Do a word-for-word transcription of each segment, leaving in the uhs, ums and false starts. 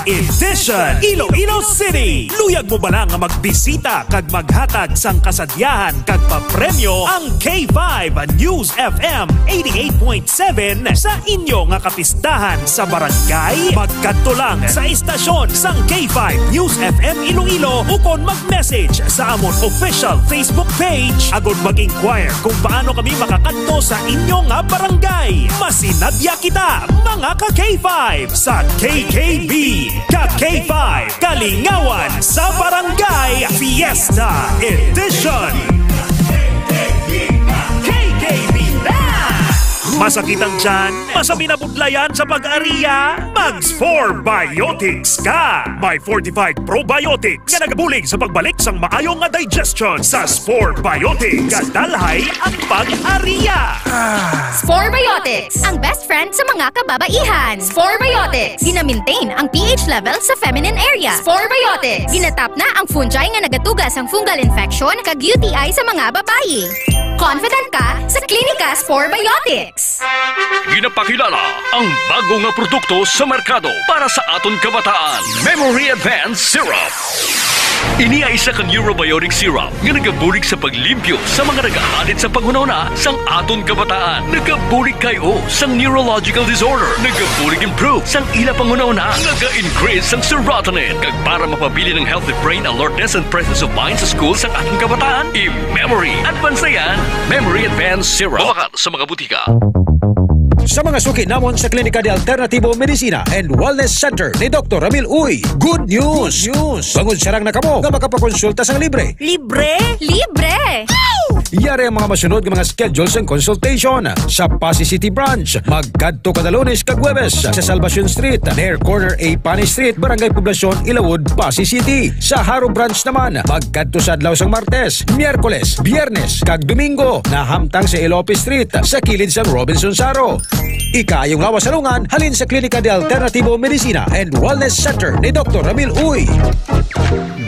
Edition, Iloilo City. Luyag mo bala nga magbisita kag maghatag sang kasadyahan kag papremyo ang K five News F M eighty-eight point seven sa inyo nga kapistahan sa barangay? Magkadto lang sa istasyon sang K five News F M Iloilo ukon mag-message sa amon official Facebook page agud mag-inquire kung paano kami makakadto sa inyo nga barangay. Masinadya kita, mga ka K five, sa K K B, ka K five, Kalingawan sa Barangay Fiesta Edition. K K B na! Masakit ang tiyan? Masami na budlayan sa pag-ariya? Mag Spore Biotics ka! May fortified probiotics nga nagabulig sa pagbalik sang maayo nga digestion. Sa Spore Biotics, kadalhay ang pag-ariya. Spore Biotics, ang best friend sa mga kababaihan. Spore Biotics, gina-maintain ang P H level sa feminine area. Spore Biotics, ginatap na ang fungi nga nagatuga sang fungal infection kag U T I sa mga babayi. Confident ka sa Klinika Spore Biotics. Ginapakilala ang bago nga produkto sa merkado para sa aton kabataan, Memory Advance Syrup. Ini ay isa ka neurobiotic syrup nga nagabulig sa paglimpyo sa mga nagahadit sa panghunahuna sang aton kabataan. Nagabulig kay o sang neurological disorder. Nagabulig improve sang ila panghunahuna. Naga-increase sang serotonin. Kag para mapabilin ang healthy brain alertness and presence of mind sa school sang aton kabataan, i-Memory Advance na yan. Memory Advance Syrup. Mabakal sa mga butika. Sa mga suki namon sa Klinika de Alternativo Medicina and Wellness Center ni Doktor Ramil Uy, good news! Good news! Bangod sarang na kamo nga makapakonsulta sang libre. Libre? Libre! Yari ang mga masunod nga mga schedule sang consultation. Sa Passi City Branch, magkadto kada Lunes kag Huwebes sa Salvacion Street, near corner A Pani Street, Barangay Poblacion, Ilawod, Passi City. Sa Jaro Branch naman, magkadto sa adlaw sang Martes, Miyerkules, Biyernes, kag Domingo, nahamtang sa Elope Street, sa kilid sang Robinson Jaro. Ikaayong lawas sa lungan, halin sa Klinika de Alternativo Medicina and Wellness Center ni Doktor Ramil Uy.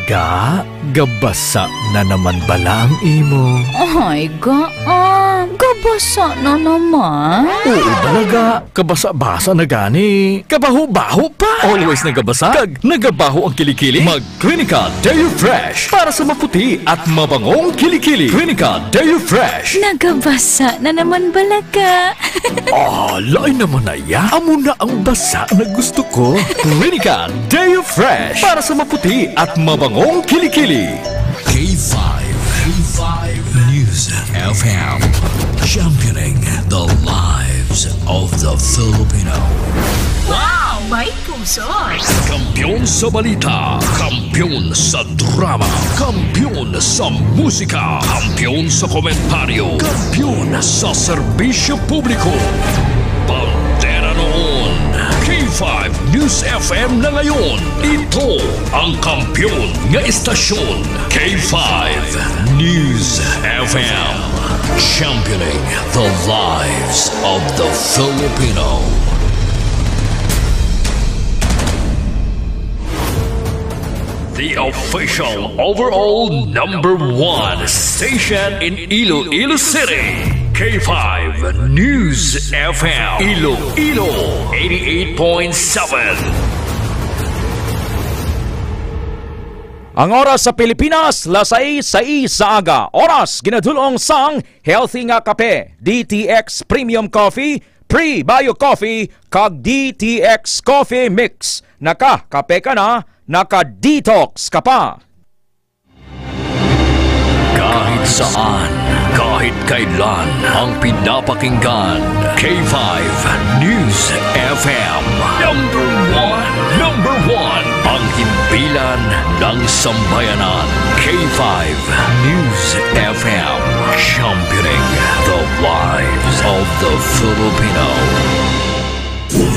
Ga, gabasa na naman bala ang imo? Ay, ga, ah, gabasa na naman. Oo, bala, ga. Kabasa-basa na gani. Kabaho-baho pa. Always nagabasa. Kag nagabaho ang kilikili. Mag Clinica Deo Fresh para sa maputi at mabangong kilikili. Clinica Deo Fresh. Nagabasa na naman bala ka. Ah, lain naman na ya. Amo na ang basa na gusto ko. Clinica Deo Fresh para sa maputi at mabangong kilikili. K five, K five News F M, championing the lives of the Filipino. Wow! May puso! Kampiyon sa balita, kampiyon sa drama, kampiyon sa musika, kampiyon sa komentaryo, kampiyon sa serbisyo publiko. Bandera noon, K five News F M na ngayon. Ito ang kampiyon nga istasyon, K five News F M. Championing the lives of the Filipino. The official overall number one station in Iloilo City, K five News F M, Iloilo, eighty-eight point seven. Ang oras sa Pilipinas, las sais, sais sa aga. Oras ginadul-ong sang healthy nga kape, D T X Premium Coffee, Pre-Bio Coffee, kag D T X Coffee Mix. Nakakape ka na, naka-detox ka pa. Kahit saan, kahit kailan, ang pinapakinggan, K five News F M. Number one, number one, ang himpilan ng sambayanan. K five News F M, championing the lives of the Filipino.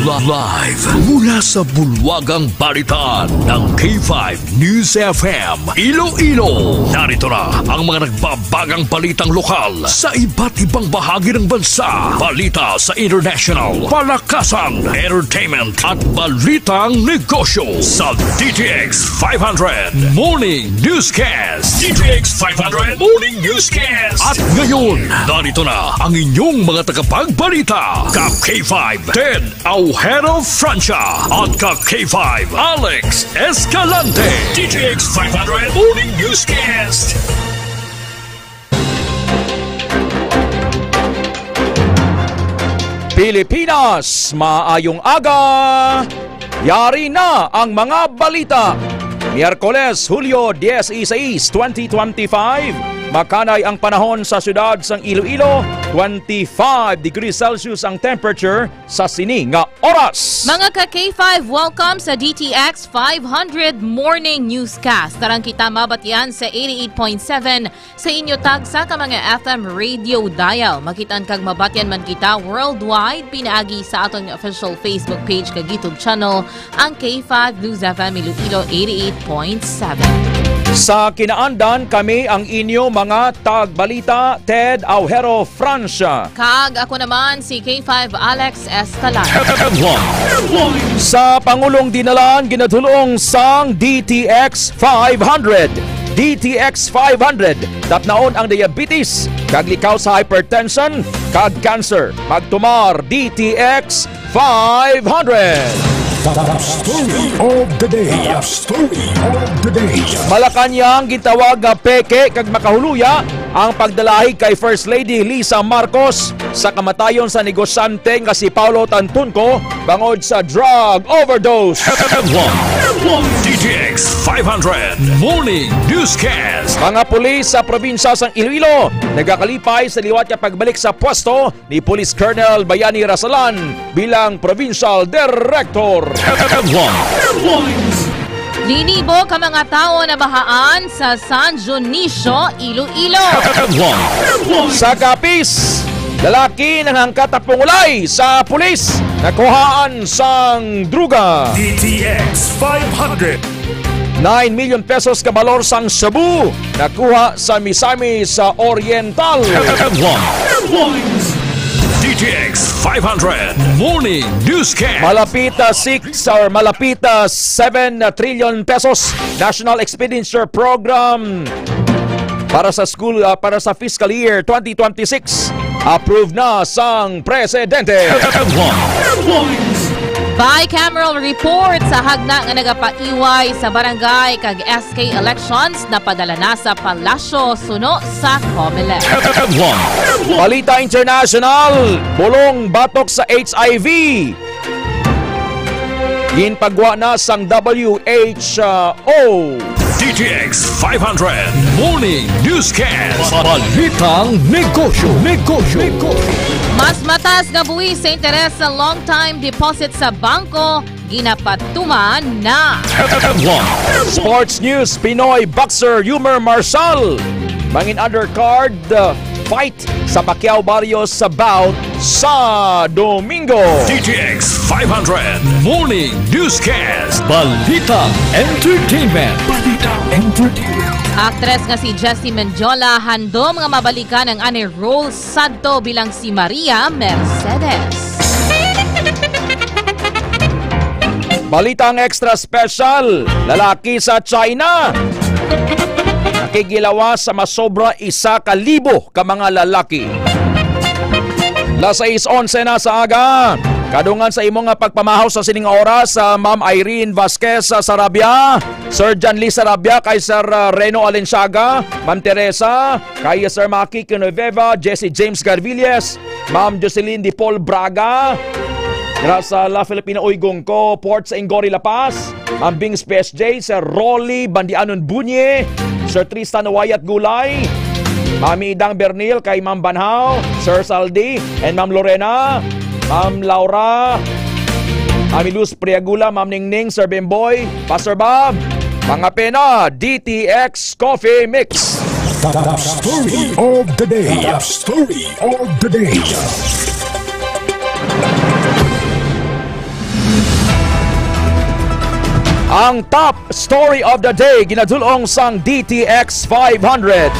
Live mula sa bulwagang balitaan ng K five News F M Iloilo. Narito na ang mga nagbabagang balitang lokal sa iba't ibang bahagi ng bansa. Balita sa international, palakasan, entertainment, at balitang negosyo sa D T X five hundred Morning Newscast. D T X five hundred Morning Newscast. At ngayon, narito na ang inyong mga tagapagbalita, ka K five Ted Aujero Francia at ka K five Alex Escalante. D T X five hundred Morning Newscast. Pilipinas, maayong aga. Yari na ang mga balita. Miyerkules, Hulyo dieciséis, twenty twenty-five. Makanay ang panahon sa siyudad sang Iloilo, twenty-five degrees Celsius ang temperature sa sini nga oras. Mga ka K five, welcome sa D T X five hundred Morning Newscast. Tarang kita mabatian sa eighty-eight point seven sa inyo tagsa ka mga F M radio dial. Makitaan kag mabatian man kita worldwide pinaagi sa aton nga official Facebook page kag YouTube channel, ang K five News F M Iloilo eighty-eight point seven. Sa kinaandan, kami ang inyo mga tagbalita, Ted Aujero Francia. Kag ako naman si K five Alex Escalante. Sa Pangulong Dinalan, ginadulong sang D T X five hundred. D T X five hundred, tapnaon ang diabetes, kag likaw sa hypertension, kag cancer. Magtumar D T X five hundred. The story of the day. The story of the day. Malacañang gintawag nga peke kag makahuluya ang pagdalahi kay First Lady Lisa Marcos sa kamatayon sa negosyante nga si Paulo Tantunco bangod sa drug overdose. F M one, F M one, D T X five hundred Morning Newscast. Mga pulis sa probinsya sang Iloilo nagakalipay sa liwat nga pagbalik sa pwesto ni Police Colonel Bayani Rasalan bilang Provincial Director. F M one. Linibo ka mga tawo nabahaan sa San Dionisio, Iloilo. F M one. Sa Capiz, lalaki nanghangkat na pangulay sa pulis, nakuhaan sang druga. D T X five hundred. Nine million pesos ka balor sang shabu nakuha sa Misamis sa Oriental. F M one. D T X five hundred Morning Newscast. Malapit, ah, six or malapit, ah, seven trillion pesos National Expenditure Program para sa school, ah, para sa fiscal year twenty twenty-six. Approve na sang presidente. F M one. Bicameral report sa hagna nga nagapaiway sa barangay kag S K elections napadala na sa palasyo suno sa Comelec. F M one. Balita international, bulong batok sa H I V. Ginpagwa na sang W H O. D T X five hundred Morning Newscast. Balitang negosyo, negosyo, negosyo. Mas mataas nga buhis sa interes sa long-time deposit sa bangko, ginapatuman na. F M one. Sports news, Pinoy boxer Yumer Marshall mangin undercard, uh, fight sa Pacquiao Barrios sa bout sa Domingo. D T X five hundred Morning Newscast. Balita Entertainment. Balita Entertainment. Aktres nga si Jessie Mendiola handom nga mabalikan ang anay role sadto bilang si Maria Mercedes. Balitang extra special, lalaki sa China nakigilawas sa masobra isa ka libo ka mga lalaki. Las sais onse na sa aga. Kadungan sa imo nga pagpamahaw sa sining oras, ah, Ma'am Irene Vasquez, ah, Sarabia, Sir John Lee Sarabia, kay Sir, ah, Reno Alenciaga, Ma'am Teresa, kay Sir Maki Genoveva, Jesse James Garvilles, Ma'am Jocelyn De Paul Braga, dira sa La Filipina Uy Gongco, Port sa Inggori, La Paz, Ma'am Bings P S J, Sir Rolly Bandianon Bunye, Sir Tristan Wyatt Gulay, Mami Idang Bernil, kay Ma'am Banhaw, Sir Saldi, and Ma'am Lorena, Ma'am Laura, Mami Luz Priagula, Ma'am Ningning, Sir Bemboy, Pastor Bob, mga pena, D T X Coffee Mix. The, the story of the day. The story of the day. Ang top story of the day ginadul-ong sang D T X five hundred.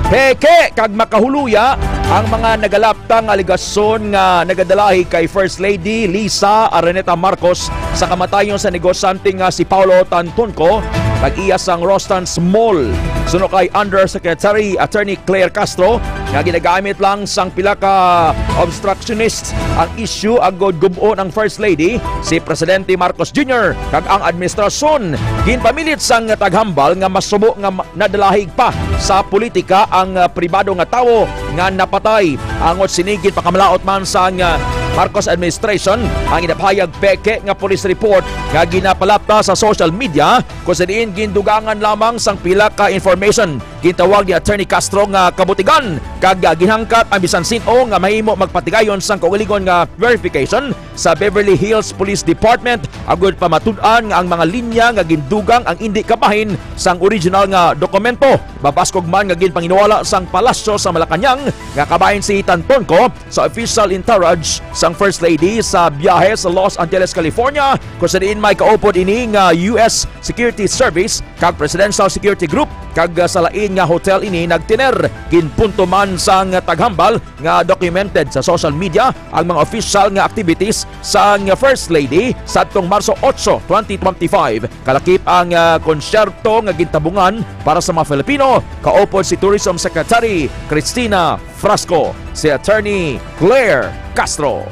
Peke kag makahuluya ang mga nagalaptang nga alegasyon nga nagadalahi kay First Lady Lisa Araneta Marcos sa kamatayon sa negosyante nga si Paulo Tantunco tag-iya sang Rostan's Mall. Suno kay Undersecretary Attorney Claire Castro, nga ginagamit lang sang pila ka obstructionist ang issue agud gub-on ang First Lady, si Presidente Marcos Junior, kag ang administrasyon. Ginpamilit sang taghambal nga masubo nga ma-, nadalahig pa sa politika ang, ah, pribado nga tawo nga napatay. Angot sini, ginpakamalaot man sang, ah, Marcos administration ang ginapahayag peke nga police report nga ginapalapta sa social media, kung sa diin gindugangan lamang sang pila ka information. Gintawag ni Attorney Castro nga kabutigan kag, ah, ginhangkat ang bisan sin-o nga mahimo magpatigayon sang kaugalingon nga verification sa Beverly Hills Police Department agud pamatud-an nga ang mga linya nga gindugang ang indi kabahin sang original nga dokumento. Mabaskog man nga ginpanginwala sang Palasyo sa Malacañang nga kabahin si Tantonco sa official entourage sang First Lady sa biyahe sa Los Angeles, California, kung sa diin may kaupod ini nga U S Security Service kag Presidential Security Group, kag, ah, sa lain nga hotel ini nagtener. Ginpunto man sang taghambal nga documented sa social media ang mga official nga activities sang First Lady sadtong Marso otso, twenty twenty-five, kalakip ang, ah, konsyerto nga gintabungan para sa mga Filipino, kaupod si Tourism Secretary Cristina Frasco, si Attorney Claire Castro.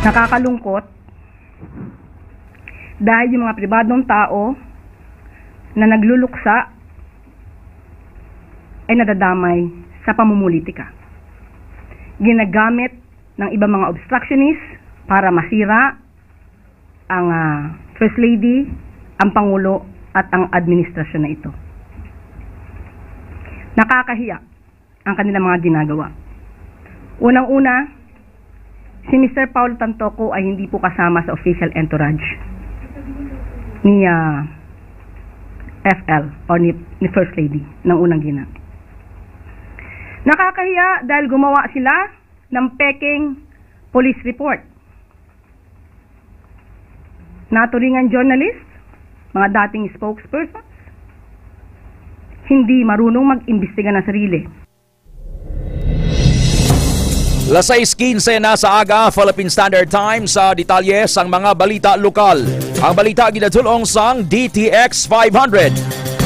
Nakakalungkot dahil yung mga pribadong tao na nagluluksa ay nadadamay sa pamumulitika. Ginagamit ng iba mga obstructionist para masira ang, ah, First Lady, ang Pangulo, at ang administrasyon na ito. Nakakahiya ang kanilang mga ginagawa. Unang-una, si Mister Paul Tantoco ay hindi po kasama sa official entourage ni, ah, F L or ni, ni First Lady ng unang gina. Nakakahiya dahil gumawa sila ng peking police report. Naturingan journalist, mga dating spokespersons, hindi marunong mag-imbestiga ng sarili. Las sais quince na sa aga, Philippine Standard Time, sa detalye sang mga balita lokal. Ang balita ginadul-ong sang D T X five hundred.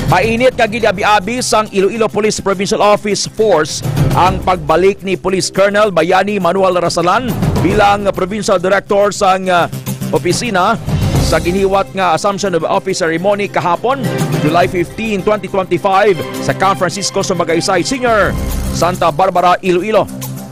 Mainit nga ginabi-abi sang Iloilo Police Provincial Office Force ang pagbalik ni Police Colonel Bayani Manuel Rasalan bilang Provincial Director sang, ah, opisina sa ginhiwat nga Assumption of Office Ceremony kahapon, July fifteen, twenty twenty-five, sa Count Francisco Sumagaysay Senior, Santa Barbara, Iloilo.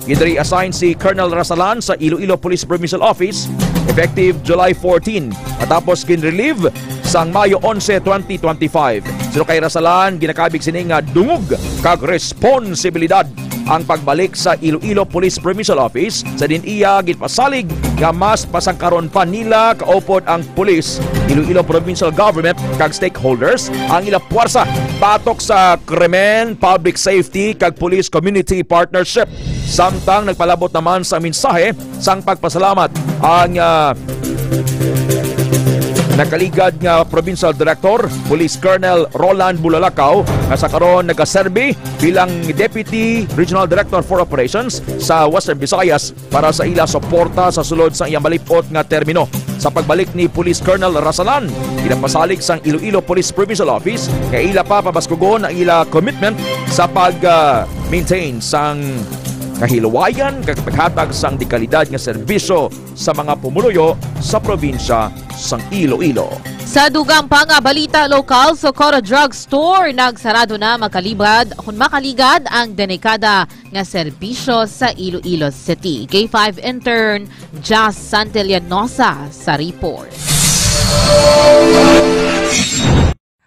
Ginre-assign si Colonel Rasalan sa Iloilo Police Provincial Office effective July fourteen, matapos gin-relieve sang Mayo onse, twenty twenty-five. Suno kay Rasalan, ginakabig sini nga dungog kag responsibilidad ang pagbalik sa Iloilo Police Provincial Office, sa diin iya ginpasalig nga mas pasangkaron pa nila kaupod ang pulis, Iloilo Provincial Government, kag stakeholders ang ila puwersa batok sa krimen, public safety, kag police-community partnership. Samtang nagpalabot naman sa mensahe sang pagpasalamat ang, ah, nakaligad nga Provincial Director, Police Colonel Roland Bulalakaw, nga sa karon nagaserbi bilang Deputy Regional Director for Operations sa Western Visayas, para sa ila suporta sa sulod sang iyang malip-ot nga termino. Sa pagbalik ni Police Colonel Rasalan, ginapasalig sang Iloilo Police Provincial Office nga ila pa pabaskugon ang ila commitment sa pag, ah, maintain sang kahilwayan kag paghatag sang dekalidad nga serbisyo sa mga pumuluyo sa probinsya sang Iloilo. Sa dugang pa nga balita lokal, Socorro Drug Store nagsarado na makalibad, kung makaligad ang denikada nga serbisyo sa Iloilo City. K five intern Jazz Santillanosa sa report.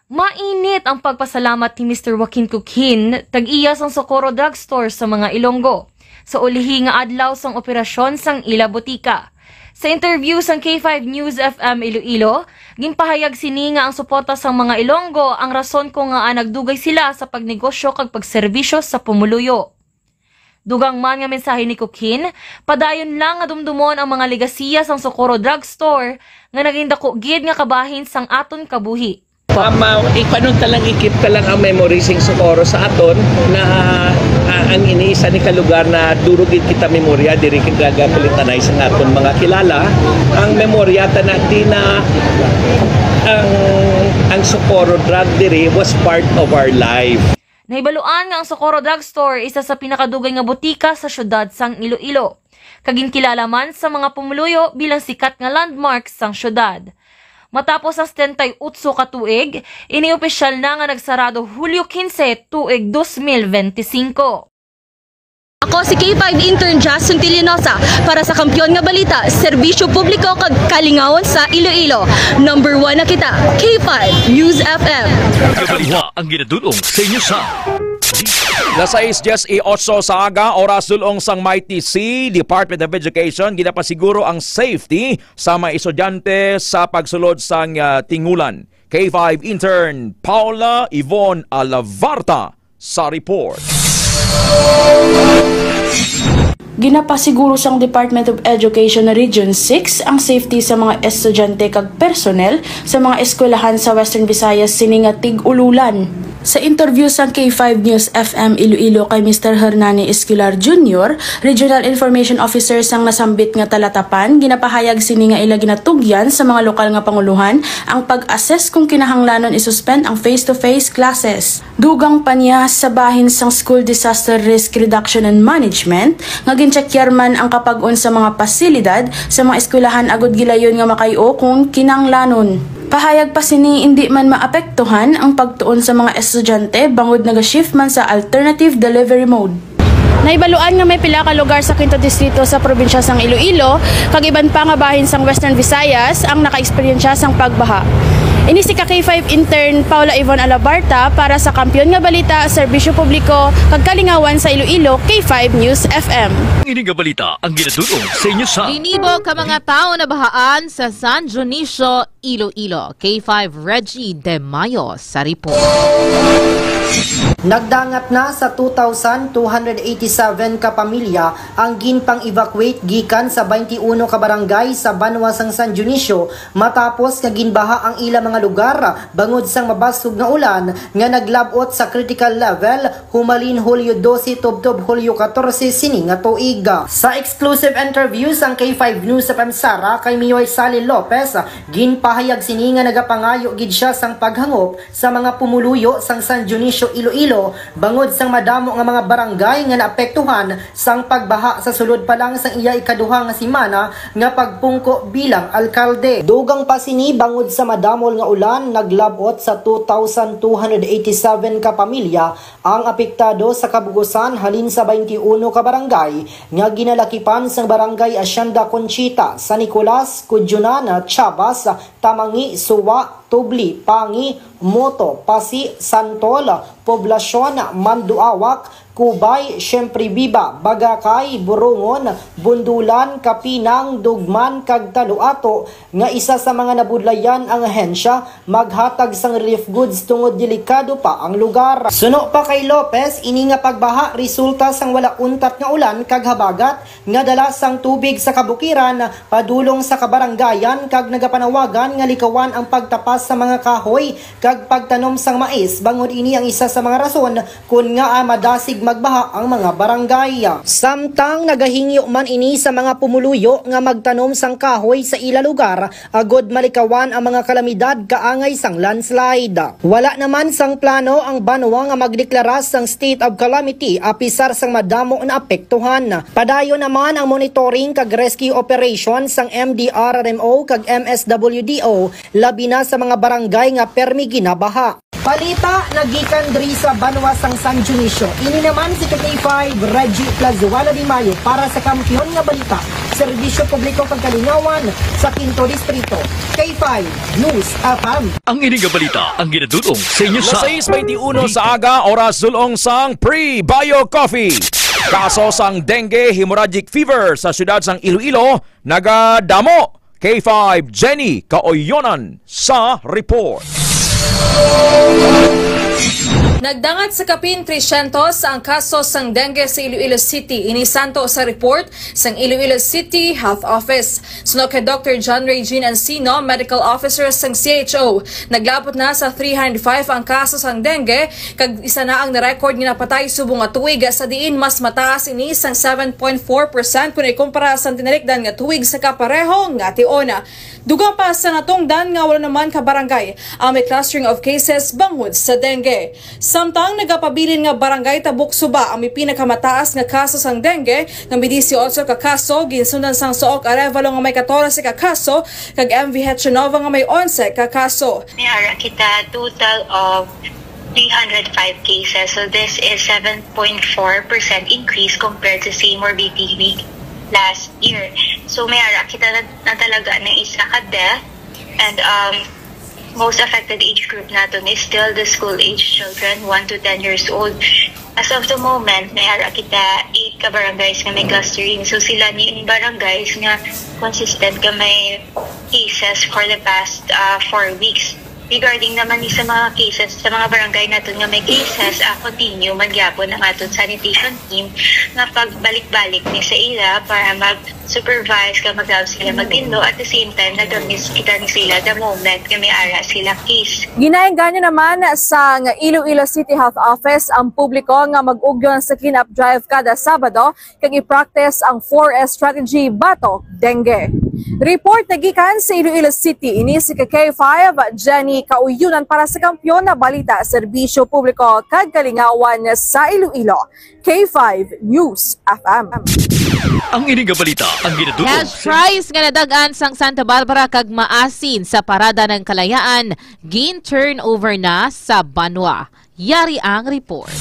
Mainit ang pagpasalamat ni Mister Joaquin Cuquin, tag-iya sang Socorro Drugstore sa mga Ilonggo, sa ulihi nga adlaw sang operasyon sang ila botika. Sa interview sang K five News F M Iloilo, ginpahayag sini nga ang suporta sang mga Ilonggo ang rason kon ngaa nagdugay sila sa pagnegosyo kag pagserbisyo sa pumuluyo. Dugang man nga mensahe ni Cuquin, padayon lang nga dumdumon ang mga legasiya sang Socorro Drugstore nga naging dako gid nga kabahin sang aton kabuhi. Ma'am, ah, ipanon ta lang, i-keep ta lang ang memory sing Socorro sa aton na, ah, ang ini isa ni ka lugar na duro gid kita memorya diri kag gagakulitanay sa aton mga kilala. Ang memorya ta na di na ang, ang Socorro drug diri was part of our life. Nahibaluan nga ang Socorro Drugstore isa sa pinakadugay nga butika sa siyudad sang Iloilo, kag ginkilala man sa mga pumuluyo bilang sikat nga landmark sang siyudad. Matapos ang setenta y ocho ka tuig, ini opisyal na nga nagsarado Hulyo quince, tuig dos mil veinticinco. Ako si K five intern Jazz Suntilinosa para sa Kampiyon nga Balita, Serbisyo Publiko kag Kalingawan sa Iloilo. Number one na kita, K five News F M. Kabalita ang ginadulong sa inyo sa Las sais dies y ocho sa aga, oras dulong sang Mighty C, Department of Education, ginapasiguro ang safety sa mga estudyante sa pagsulod sang ah, tingulan. K five intern Paula Yvonne Alavarta sa report. Ginapasiguro sang Department of Education Region six ang safety sa mga estudyante kag personnel sa mga eskwelahan sa Western Visayas sini nga tig-ululan. Sa interview sang K five News F M Iloilo kay Mister Hernani Esquilar Junior, Regional Information Officer sang nasambit nga talatapan, ginapahayag sini nga ila ginatugyan sa mga lokal nga pangulohan ang pag-assess kung kinahanglanon i-suspend ang face-to-face classes. Dugang pa niya, sa bahin sang School Disaster Risk Reduction and Management nga ginchekyar man ang kapag-on sa mga pasilidad sa mga eskwelahan agud gilayon nga makay-o kung kinanglanon. Pahayag pa sini, indi man maapektuhan ang pagtuon sa mga estudyante bangod naga-shift man sa alternative delivery mode. Nahibaluan nga may pila ka lugar sa Quinto Distrito sa probinsya sang Iloilo kag iban pa nga bahin sang Western Visayas ang nakaeksperyensya sang pagbaha. Ini si ka K five intern Paula Yvonne Alabarta para sa Kampiyon nga Balita, Serbisyo Publiko kag Kalingawan sa Iloilo, K five News F M. Ini nga balita ang ginadulong sa inyo sa Linibo ka mga tawo nabahaan sa San Dionisio, Iloilo. K five Reggie De Mayo sa report. Nagdangat na sa two thousand two hundred eighty-seven ka pamilya ang ginpang-evacuate gikan sa twenty-one ka barangay sa banwa sang San Dionisio matapos nga ginbaha ang ila mga lugar bangod sang mabasog nga ulan nga naglab-ot sa critical level humalin Hulyo dose tubtob Hulyo katorse sini nga tuig. Sa exclusive interview sang K five News F M Sara kay Mayor Sally Lopez, ginpahayag sini nga nagapangayo gid siya sang paghangop sa mga pumuluyo sang San Dionisio, Iloilo bangod sang madamo nga mga barangay nga naapektuhan sang pagbaha sa sulod pa lang sang iya ikaduha nga semana nga pagpungko bilang alkalde. Dugang pa sini, bangod sa madamol nga ulan, naglab-ot sa two thousand two hundred eighty-seven ka pamilya ang apektado sa kabug-usan halin sa twenty-one ka barangay nga ginalakipan sang Barangay Hacienda Conchita, San Nicolas, Cudjonan, Chavas, Tamangi, Suwa, Tubli, Pangi, Moto, Pasi, Santol, Poblacion, Manduawak, Cubay, Siempre Viva, Bagakay, Borongon, Bondolan, Capinang, Dugman, kag Taloato nga isa sa mga nabudlayan ang ahensya maghatag sang relief goods tungod delikado pa ang lugar. Suno pa kay Lopez, ini nga pagbaha resulta sang wala untat nga ulan kag habagat nga dala sang tubig sa kabukiran padulong sa kabarangayan kag nagapanawagan nga likawan ang pagtapas sa mga kahoy kag pagtanom sang mais bangod ini ang isa sa mga rason kon ngaa madasig magbaha ang mga barangay. Samtang nagahingyo man ini sa mga pumuluyo nga magtanom sang kahoy sa ila lugar agod malikawan ang mga kalamidad kaangay sang landslide. Wala naman sang plano ang banwa nga magdeklara sang state of calamity apisar sang madamo naapektuhan. Padayon naman ang monitoring kag rescue operation sang M D R R M O kag M S W D O, labi na sa mga barangay nga permi ginabaha. Balita nagikan diri sa banwa sang San Dionisio. Ini naman si K five Reggie Plazuela Di Mayo para sa Kampiyon nga Balita, Serbisyo Publiko kag Kalingawan sa Quinto Distrito. K five News F M. Ang ini nga balita ang ginadulong sa inyo sa Las sais twenty-uno sa aga, oras dulong sang Pre-Bio Coffee. Kaso sang dengue, hemorrhagic fever sa siyudad sang Iloilo nagadamo. K five Jenny Kaoyonan sa report. Nagdangat sa kapin tresyentos ang kaso sang dengue sa Iloilo City. Ini santo sa report sang Iloilo City Health Office. Suno kay Doctor John Regine Encino, Medical Officer sang C H O, naglabot na sa three hundred five ang kaso sang dengue, kag isa na ang na-record nga napatay subong nga tuig, sa diin mas mataas ini sang seven point four percent kon ikumpara sa tinalikdan nga tuig sa kapareho nga tion. Dugang pa sa natungdan nga walo naman ka barangay ang may clustering of cases bangod sa dengue. Samtang nagapabilin nga barangay Tabuk Suba ang may pinakamataas nga kaso sang dengue, nga may dieciocho ka kaso, ginsundan sang Sook Arevalo nga may catorce ka kaso, kag M V Hetchenova nga may onse ka kaso. May ara kita total of three hundred five cases. So this is seven point four percent increase compared sa same or B T week last year. So may ara kita na, na talaga na isa ka death. And um, most affected age group naton is still the school age children, one to ten years old. As of the moment, may ara kita eight ka barangays nga may clustering. So sila ni yung barangays nga consistent nga may cases for the past uh, four weeks. Regarding naman ni sa mga cases, sa mga barangay naton nga may cases, uh, continue man gyapon ang aton sanitation team nga pagbalik-balik ni sa ila para mag-supervise ka magdaw sila magtinlo. At the same time, nag-miss kita ni sila the moment nga may ara sila case. Ginaengganyo naman sang Iloilo City Health Office ang publiko nga mag-ugyon sa clean-up drive kada Sabado kag i-practice ang four S strategy batok dengue. Report na gikan sa Iloilo City, ini si K five, Jenny Kauyunan para sa Kampiyon na Balita, Serbisyo Publiko kag Kalingawan sa Iloilo, K five News F M. Ang ini nga balita ang ginadugong Cash sa prize nga nadagan sang Santa Barbara kag Maasin sa Parada ng Kalayaan, gin-turnover na sa banwa. Yari ang report.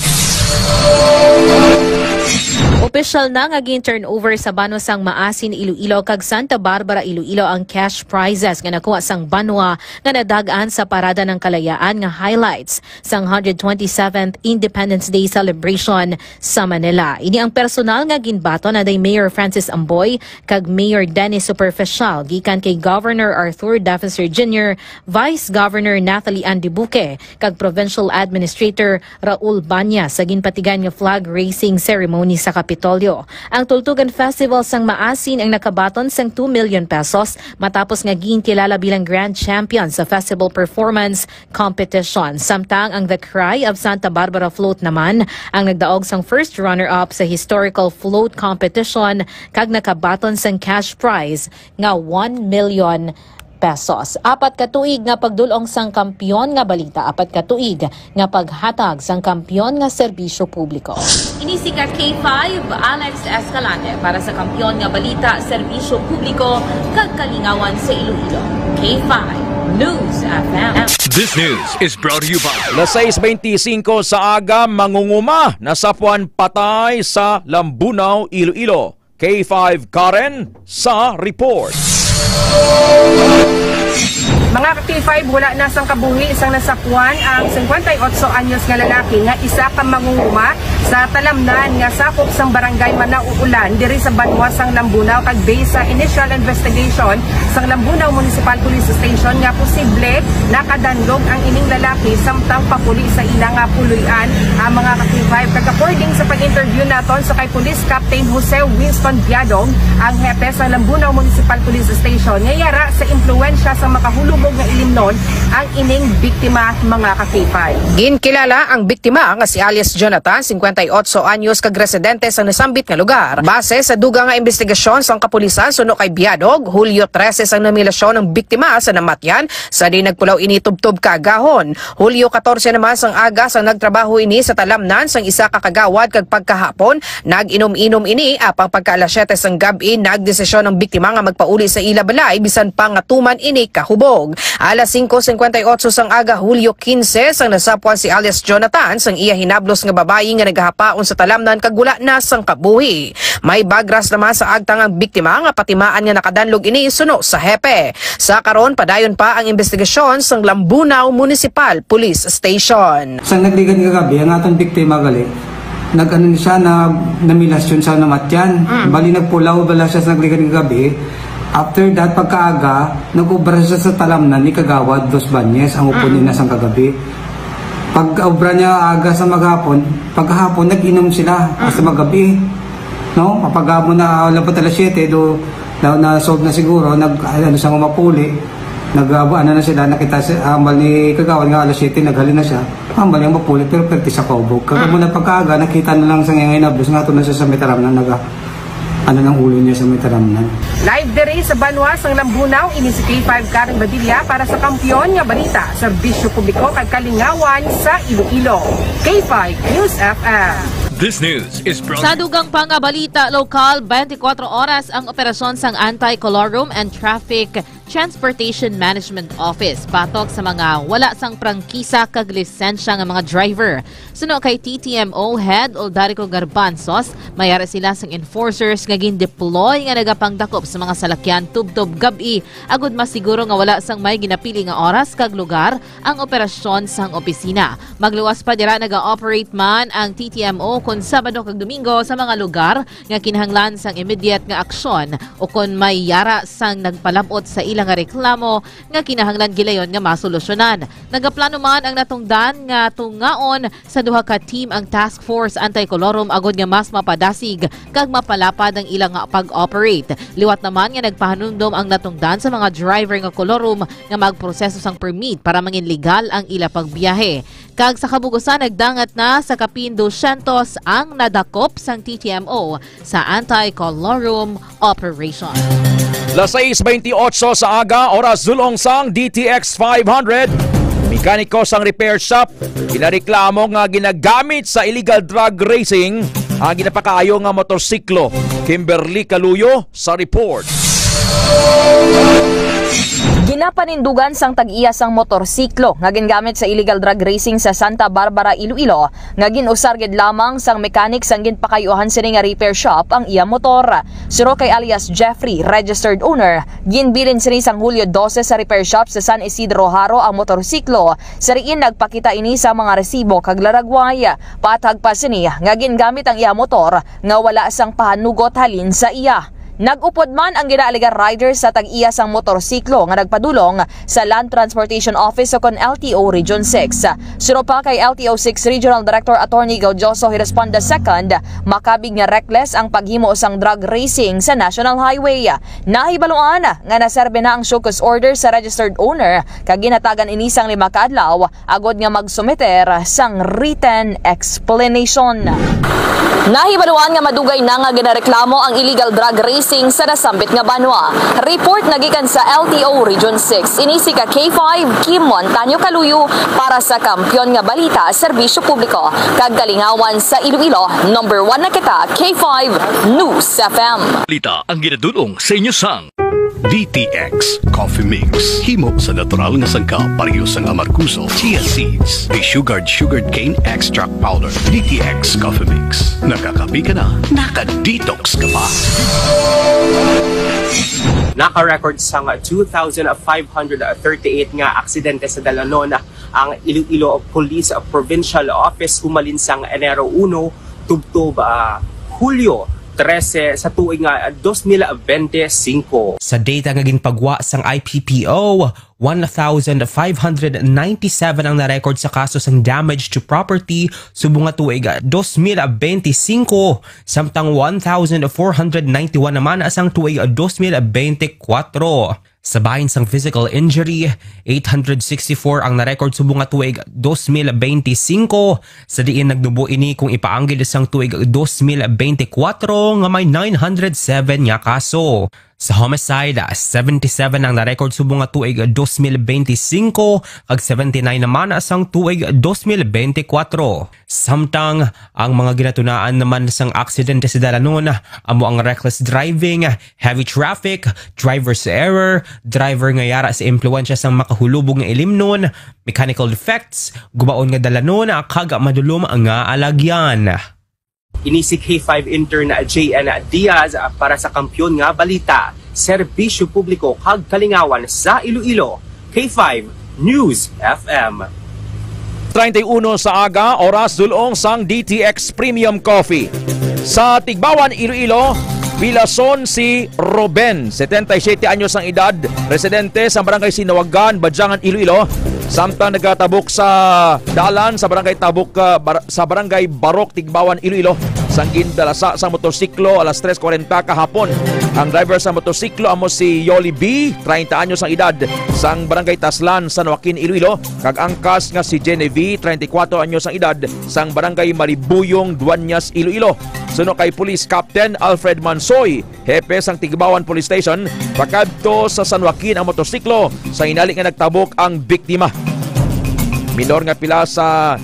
Opisyal na nga gin-turnover sa banwa sang Maasin, Iloilo kag Santa Barbara, Iloilo ang cash prizes nga nakuha sang banwa nga nadagan sa Parada ng Kalayaan nga highlights sang hundred twenty-seventh Independence Day celebration sa Manila. Ini ang personal nga ginbaton anday Mayor Francis Amboy kag Mayor Dennis Superficial, gikan kay Governor Arthur Defensor Junior, Vice Governor Natalie Ann Dibuque, kag Provincial Administrator Raul Banya sa ginpatigan nga flag raising ceremony sa Kapitolyo. Ang Tultugan Festival sang Maasin ang nakabaton sang two million pesos matapos nga ginkilala bilang grand champion sa festival performance competition. Samtang ang The Cry of Santa Barbara Float naman ang nagdaog sang first runner-up sa historical float competition kag nakabaton sang cash prize nga one million pesos. Apat ka tuig nga pagdul-ong sang Kampiyon nga Balita, apat ka tuig nga paghatag sang kampiyon nga serbisyo publiko. Ini si ka K five, Alex Escalante, para sa Kampiyon nga Balita, Serbisyo Publiko, kag Kalingawan sa Iloilo. K five News F M. This news is brought to you by Las sais beintisinko sa aga, mangunguma, nasapuan patay sa Lambunao, Iloilo. K five Karen sa report. Mga ka K five, wala na sang kabuhi sang nasapuan ang singkwenta y otso anyos nga lalaki nga isa ka mangunguma sa talamnan nga sakop sang barangay Manauulan diri sa banwa sang Lambunao, kag based sa initial investigation sang Lambunao Municipal Police Station nga posible nakadanlog ang ining lalaki samtang papuli sa ila nga puloy-an ang mga ka K five. Kag according sa pag-interview naton sa kay Police Captain Jose Winston Biadong, ang hepe sa Lambunao Municipal Police Station, nga yara sa impluwensya sa makahulubog nga ilimnon ang ining biktima, mga ka K five. Ginkilala ang biktima nga si alias Jonathan, singkwenta y otso anyos, kag residente sa nasambit nga lugar. Base sa dugang nga investigasyon sang kapulisan, suno kay Biadog, Hulyo trese sang namilasyon ang biktima sa namatyan, sa di nagpulaw ini tubtob ka agahon. Hulyo katorse naman sang aga sang nagtrabaho ini sa talamnan sang isa ka kagawad, kag pagkahapon nag-inom-inom ini, apang pagka alas siyete sang gab-i, nagdesisyon ang biktima nga magpauli sa ila balay bisan pa nga tuman ini kahubog. Alas singko singkwenta y otso sang aga, Hulyo kinse, sang nasapuan si alias Jonathan sang iya hinablos nga babayi nga nagahapaon sa talamnan kag wala na sang kabuhi. May bagras naman sa agtang ang biktima nga patimaan nga nakadanlog ini suno sa hepe. Sa karon, padayon pa ang investigasyon sang Lambunao Municipal Police Station. Sa nagligad nga gabi, ang atong biktima gali, nag-ano ni siya, na namilasyon sa namatyan. Mm. Bali, nagpulaw bala siya sa nagligad nga gabi. After that, pagkaaga, nag-obra siya sa talamnan ni Kagawad Dos Banyes, ang upo Mm. nila sang kagabi. Pag-obra niya aga sa maghapon, paghapon, nag-inom sila hasta Mm. magabi. No? Pagkahapon na, ah, labot alas siyete, do, na, na-solve na siguro, nag, ano, sa mga puli, nag, ah, ano na sila, nakita si, ambal ni Kagawad nga alas siyete, naghalin na siya. Ambal niya mapuli, pero perti sa kaubog. Kagamo Mm. na pagkaaga, nakita na lang sa ngayon, nablos nga ato na siya sa may talamnan, naga, ano ng ulo niya sa may talamnan. Live diri sa Banwa sang Lambunao, ini si K five Karen Badilla para sa Kampiyon nga Balita, Serbisyo Publiko kag Kalingawan sa Iloilo. K five News F M. This news is brought Sa dugang pa nga balita lokal, twenty-four oras ang operasyon sang Anti-Colorum and Traffic Transportation Management Office batok sa mga wala sang prangkisa kag lisensya nga mga driver. Suno kay T T M O Head Uldarico Garbanzos, may ara sila sang enforcers nga gin-deploy nga nagapangdakop sa mga salakyan tubtob gab-i, agud masiguro nga wala sang may ginapili nga oras kag lugar ang operasyon sang opisina. Magluwas pa dira, naga-operate man ang T T M O kon Sabado kag Domingo sa mga lugar nga kinahanglan sang immediate nga aksyon o kon may yara sang nagpalab-ot sa ila nga reklamo nga kinahanglan gilayon nga masolusyonan. Nagaplano man ang natungdan nga tungaon sa duha ka team ang Task Force Anti-Colorum agud nga mas mapadasig kag mapalapad ang ila nga pag-operate. Liwat naman nga nagpahanumdom ang natungdan sa mga driver nga colorum nga magproseso sang permit para mangin legal ang ila pagbiyahe. Kag sa kabugusan, nagdangat na sa kapin dosyentos ang nadakop sang T T M O sa anti-colorum operation. Las sais bentiocho sa aga, oras dulong sang D T X five hundred. Mekaniko sang repair shop ginareklamo nga ginagamit sa illegal drag racing ang ginapakaayo nga motorsiklo. Kimberly Caluyo sa report. Ginapanindugan sang tag-iya sang motorsiklo nga gingamit sa illegal drag racing sa Santa Barbara, Iloilo, nga gin-usar gid lamang sang mechanic sang ginpakayuhan sini nga repair shop ang iya motor. Suno kay alias Jeffrey, registered owner, ginbilin sini sang Hulyo dose sa repair shop sa San Isidro Jaro ang motorsiklo. Sa diin nagpakita ini sa mga resibo kag laragway. Patag pa sini nga gingamit ang iya motor nga wala sang pahanugot halin sa iya. Nag-upod man ang ginaalegar rider sa tag-iya sang motorsiklo nga nagpadulong sa Land Transportation Office o kon L T O Region six. Suno pa kay L T O six Regional Director Attorney Gaudioso Hiresponda second, makabig nga reckless ang paghimo sang drag racing sa National Highway. Nahibaluan nga naserbe na ang show cause order sa registered owner kag ginhatagan ini sang lima ka adlaw agod nga magsumiter sang written explanation. Nahibaluan nga madugay na nga ginareklamo ang illegal drag racing sa nasambit nga banwa. Report na gikan sa L T O Region six. Ini si ka K five, Kim Montaño Caluyo, para sa Kampiyon nga Balita, Serbisyo Publiko, kag Kalingawan sa Iloilo, number one na kita, K five News F M. Balita ang ginadulong sa inyo sang D T X Coffee Mix. Himo sa natural nga sangkap, pareho sang amargoso, chia seeds, desugared sugarcane extract powder. D T X Coffee Mix. Nakakape ka na, naka-detox ka pa. Naka-record sang two thousand five hundred thirty-eight nga aksidente sa dalanon ang Iloilo Police Provincial Office humalin sang Enero uno tubtob, ah, Hulyo trese sa tuig nga dos mil bente singko. Sa data nga ginpagwa sang I P P O, one thousand five hundred ninety-seven ang na-record sa kaso sang damage to property subong nga tuig dos mil bente singko, samtang one thousand four hundred ninety-one naman sang tuig dos mil bente kuwatro. Sa bahin sang physical injury, eight hundred sixty-four ang na-record subong nga tuig dos mil bente singko, sa diin nagnubo ini kung ipaanggid sang tuig dos mil bente kuwatro nga may nine hundred seven nga kaso. Sa homicide, seventy-seven ang na-record subong nga tuig dos mil bente singko, kag seventy-nine naman sang tuig dos mil bente kuwatro. Samtang ang mga ginatunaan naman sang aksidente sa dalanon amo ang reckless driving, heavy traffic, driver's error, driver nga yara sa impluwensya sang makahulubog nga ilimnon, mechanical defects, gubaon nga dalanon, kag madulom nga alagyan. Ini si K five intern J N Diaz para sa Kampiyon nga Balita, Serbisyo Publiko kag Kalingawan sa Iloilo, K five News F M. Treinta y uno sa aga, oras dulong sang D T X Premium Coffee. Sa Tigbawan, Iloilo, Pilason si Ruben, setenta y siete anyos ang edad, residente sa Barangay Sinawagan, Badyangan, Iloilo, samtang nagatabok sa dalan sa Barangay Tabok, ah, Bar-, sa Barangay Barok, Tigbawan, Iloilo, sang gindalasa sa motorsiklo alas tres kwarenta kahapon. Ang driver sa motorsiklo amo si Yoli B, treinta anyos ang edad, sang Barangay Taslan, San Joaquin, Iloilo, kag angkas nga si Genevieve, treinta y cuatro anyos ang edad, sang Barangay Maribuyong, Duañas, Iloilo. Suno kay Police Captain Alfred Mansoy, hepe sang Tigbawan Police Station, pakadto sa San Joaquin ang motorsiklo sa hinali nga nagtabok ang biktima. Minor nga pila sa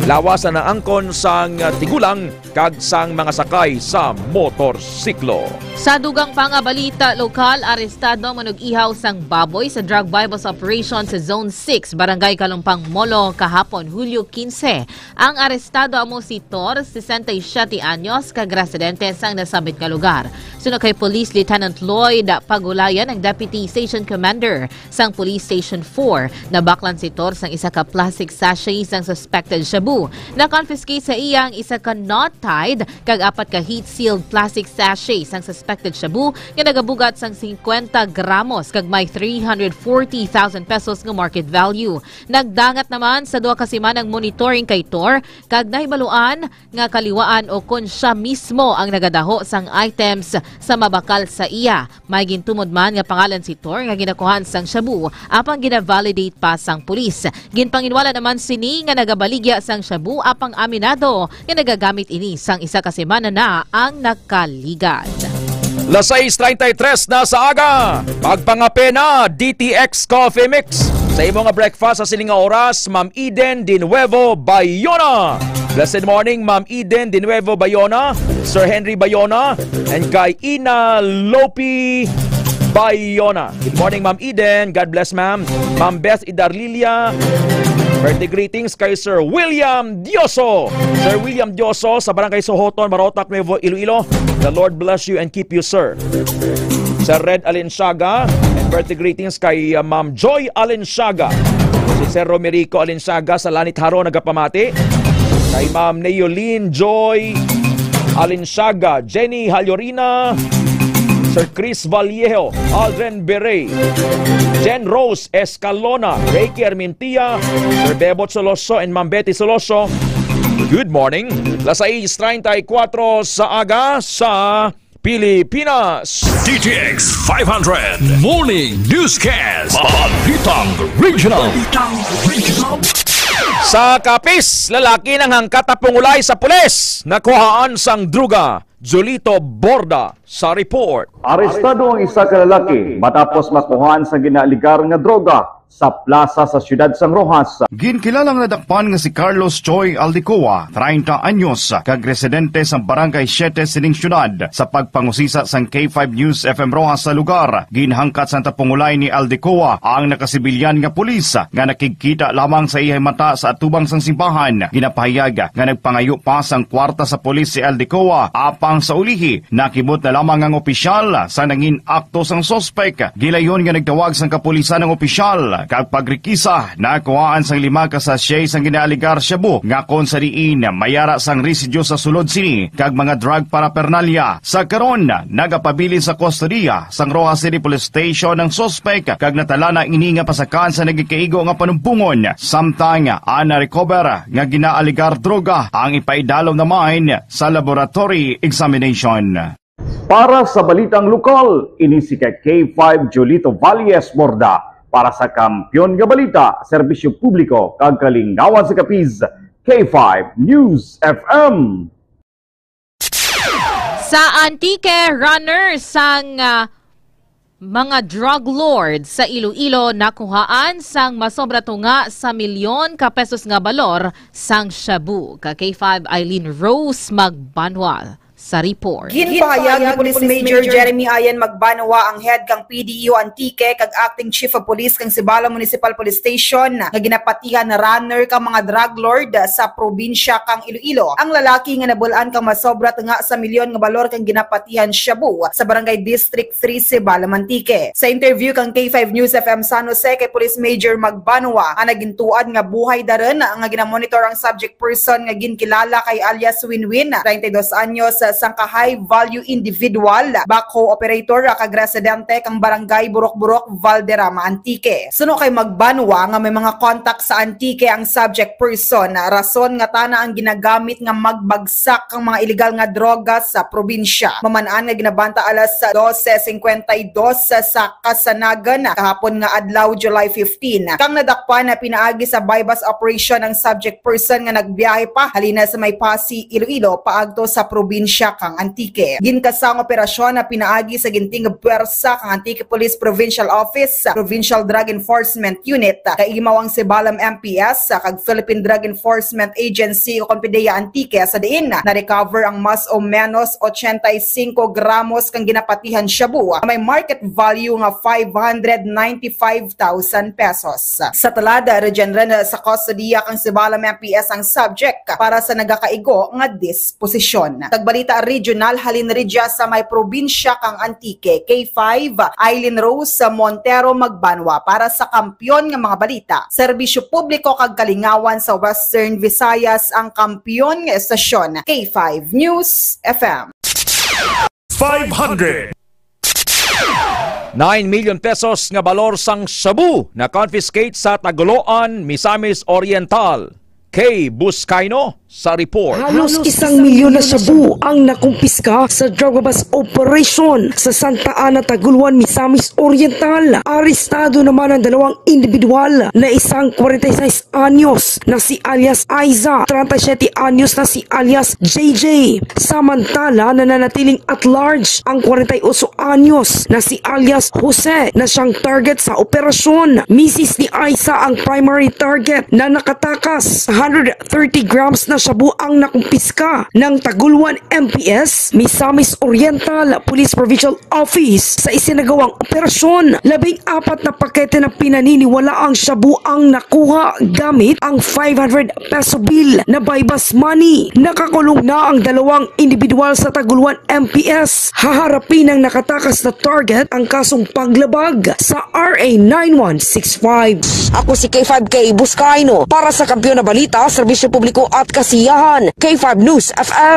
lawas ang naangkon sang tigulang kag sang mga sakay sa motorsiklo. Sa dugang pa nga balita lokal, arestado ang manug-ihaw sang baboy sa drug buy-bust operation sa Zone six, Barangay Kalumpang Molo, kahapon, Hulyo quince. Ang arestado amo si Tor, sesenta y siete anyos, kag residente sang nasambit nga lugar. Suno kay Police Lieutenant Lloyd Pagulayan, ang Deputy Station Commander sang Police Station four, nabaklan si Tor sang isa ka plastic sachet sang suspected shabu. Na-confiscate sa iya ang isa ka knot-tied kag apat ka heat-sealed plastic sachet sang suspected shabu nga nagabugat sang singkwenta gramos kag may three hundred forty thousand pesos nga market value. Nagdangat naman sa duha ka semanang monitoring kay Tor kag nahibaluan nga kaliwaan o kon sia mismo ang nagadaho sang items sa mabakal sa iya. May gintumod man nga pangalan si Tor nga ginakuhaan sang shabu, apang gina-validate pa sang pulis. Ginpanginwala naman sini nga nagabaligya sang shabu, apang aminado nga nagagamit ini sang isa ka semana na ang nakaligad. Las sais treinta y tres na sa aga, magpangape na D T X Coffee Mix. Sa imo nga breakfast sa sining nga oras, Ma'am Eden de Nuevo Bayona. Blessed morning, Ma'am Eden de Nuevo Bayona, Sir Henry Bayona, and kay Ina Lopi Bayona. Good morning, Ma'am Eden. God bless, ma'am. Ma'am Beth Idarlilia. Birthday greetings kay Sir William Dioso. Sir William Dioso sa Barangay Sohoton, Marotac, Nuevo, Iloilo. The Lord bless you and keep you, sir. Sir Red Alinsiaga, and birthday greetings kay, uh, Ma'am Joy Alinsiaga. Si Sir Romerico Alinsiaga sa Lanit Haro nagapamati. Kay Ma'am Neolene Joy Alinsiaga, Jenny Halyorina, Sir Chris Vallejo, Aldrin Bere, Jen Rose Escalona, Reiki Armintia, Sir Bebot Soloso, and Ma'am Betty Soloso. Good morning. Las sais treinta y cuatro sa aga sa Pilipinas. D T X five hundred Morning Newscast. Balitang Regional. Sa Capiz, lalaki nanghangkat tapungulay sa pulis, nakuhaan sang droga. Julito Borda sa report. Arestado ang isa ka lalaki matapos makuhaan sa ginaaligar nga droga sa plaza sa siyudad sang Roxas. Ginkilala nga nadakpan nga si Carlos Choi Aldecoa, treinta anyos, kag residente sa Barangay Siete sining siyudad. Sa pagpangusisa sang K five News F M Roxas sa lugar, ginhangkat sang tapungulay ni Aldecoa ang nakasibilyan nga pulis nga nakigkita lamang sa iyang mata sa atubang sang simbahan. Ginapahayag nga nagpangayo pa sang kwarta sa pulis si Aldecoa, apang sa ulihi nakibot na lamang ang opisyal sa nangin akto sang suspek. Gilayon nga nagtawag sang kapulisan ang opisyal kag pagrekisa, nakuhaan sang lima ka sachet sang ginaaligar shabu nga kon sa diin may ara sang residue sa sulod sini kag mga drug paraphernalia. Sa karon, nagapabilin sa kustodiya sang Roxas City Police Station ang suspek kag natalana ini nga pasakan sa nagakaigo nga panumbongon, samtang ang na-recover nga ginaaligar droga ang ipaidalom naman sa laboratory examination. Para sa balitang lokal, ini si K five Julito Valles Borda para sa Kampiyon nga Balita, Serbisyo Publiko kag Kalingawan sa Capiz, K five News F M. Sa Antique, runner sang, ah, mga drug lord sa Iloilo nakuhaan sang masobra tunga sa milyon ka pesos nga balor sang shabu. Ka K five Eileen Rose Magbanwa sa report. Ginpahayag ni Police Major Jeremy Ayan Magbanwa, ang head kang P D E O Antique kag acting chief of police kang Sibalom Municipal Police Station, nga ginapatihan runner kang mga drug lord sa probinsya kang Iloilo ang lalaki nga nabul-an kang masobra tunga sa milyon nga balor kang ginapatihan shabu sa Barangay District three, Sibalom, Antique. Sa interview kang K five News F M San Jose kay Police Major Magbanwa, ang nagintuad nga buhay daron nga ginamonitor ang subject person nga ginkilala kay alias Winwin, treinta y dos anyos, sang ka high value individual, backhoe operator, kag residente kang barangay Burok-Burok, Valderrama, Antique. Suno kay Magbanwa nga may mga contact sa Antique ang subject person, rason nga tana ang ginagamit nga magbagsak ang mga iligal nga droga sa probinsya. Maman-an nga ginabanta alas dose cincuenta y dos sa kasanagan kahapon nga adlaw, July fifteen. Kang nadakpan na pinaagi sa buy-bust operation ang subject person nga nagbiyahe pa halina sa may Passi, Iloilo, paagto sa probinsya kang Antique. Ginkasa ang operasyon na pinaagi sa ginting nga pwersa kang Antique Police Provincial Office, Provincial Drug Enforcement Unit, kaimaw ang Sibalom M P S, kag Philippine Drug Enforcement Agency o kon PDEA Antique, sa diin na-recover ang mas o menos ochenta y cinco gramos kang ginapatihan shabu nga may market value nga five hundred ninety-five thousand pesos. Sa tulad, Region Ren, sa kustodiya kang Sibalom M P S ang subject para sa nagakaigo nga disposisyon. Tagbalita regional halin rugya sa may probinsya kang Antique, K five, Eileen Rose Montero Magbanwa para sa Kampiyon nga mga Balita, Serbisyo Publiko kag Kalingawan sa Western Visayas, ang kampiyon nga estasyon, K five News F M. Five hundred. Nine million pesos nga balor sang shabu na-confiscate sa Tagoloan, Misamis Oriental. Kay Buscaino sa report. Halos isang milyon na shabu ang nakumpiska sa drug bust operation sa Santa Ana, Tagoloan, Misamis Oriental. Arestado naman ang dalawang individual na isang kwarenta y seis anyos na si alias Aiza, treinta y siete anyos na si alias J J. Samantala, nananatiling at large ang kwarenta y ocho anyos na si alias Jose na siyang target sa operasyon. Misis ni Aiza ang primary target na nakatakas. Hundred thirty grams na shabu ang nakumpiska ng Tagoloan M P S, Misamis Oriental Police Provincial Office. Sa isinagawang operasyon, labing apat na pakete ng pinaniniwalaang shabu ang nakuha gamit ang five hundred peso bill na buy-bust money. Nakakulong na ang dalawang individual sa Tagoloan M P S. Haharapin ng nakatakas na target ang kasong paglabag sa R A nine one six five. Ako si K five K Buscaino para sa Kampiyon na Balita, Serbisyo Publiko at Kasiyahan, K five News F M.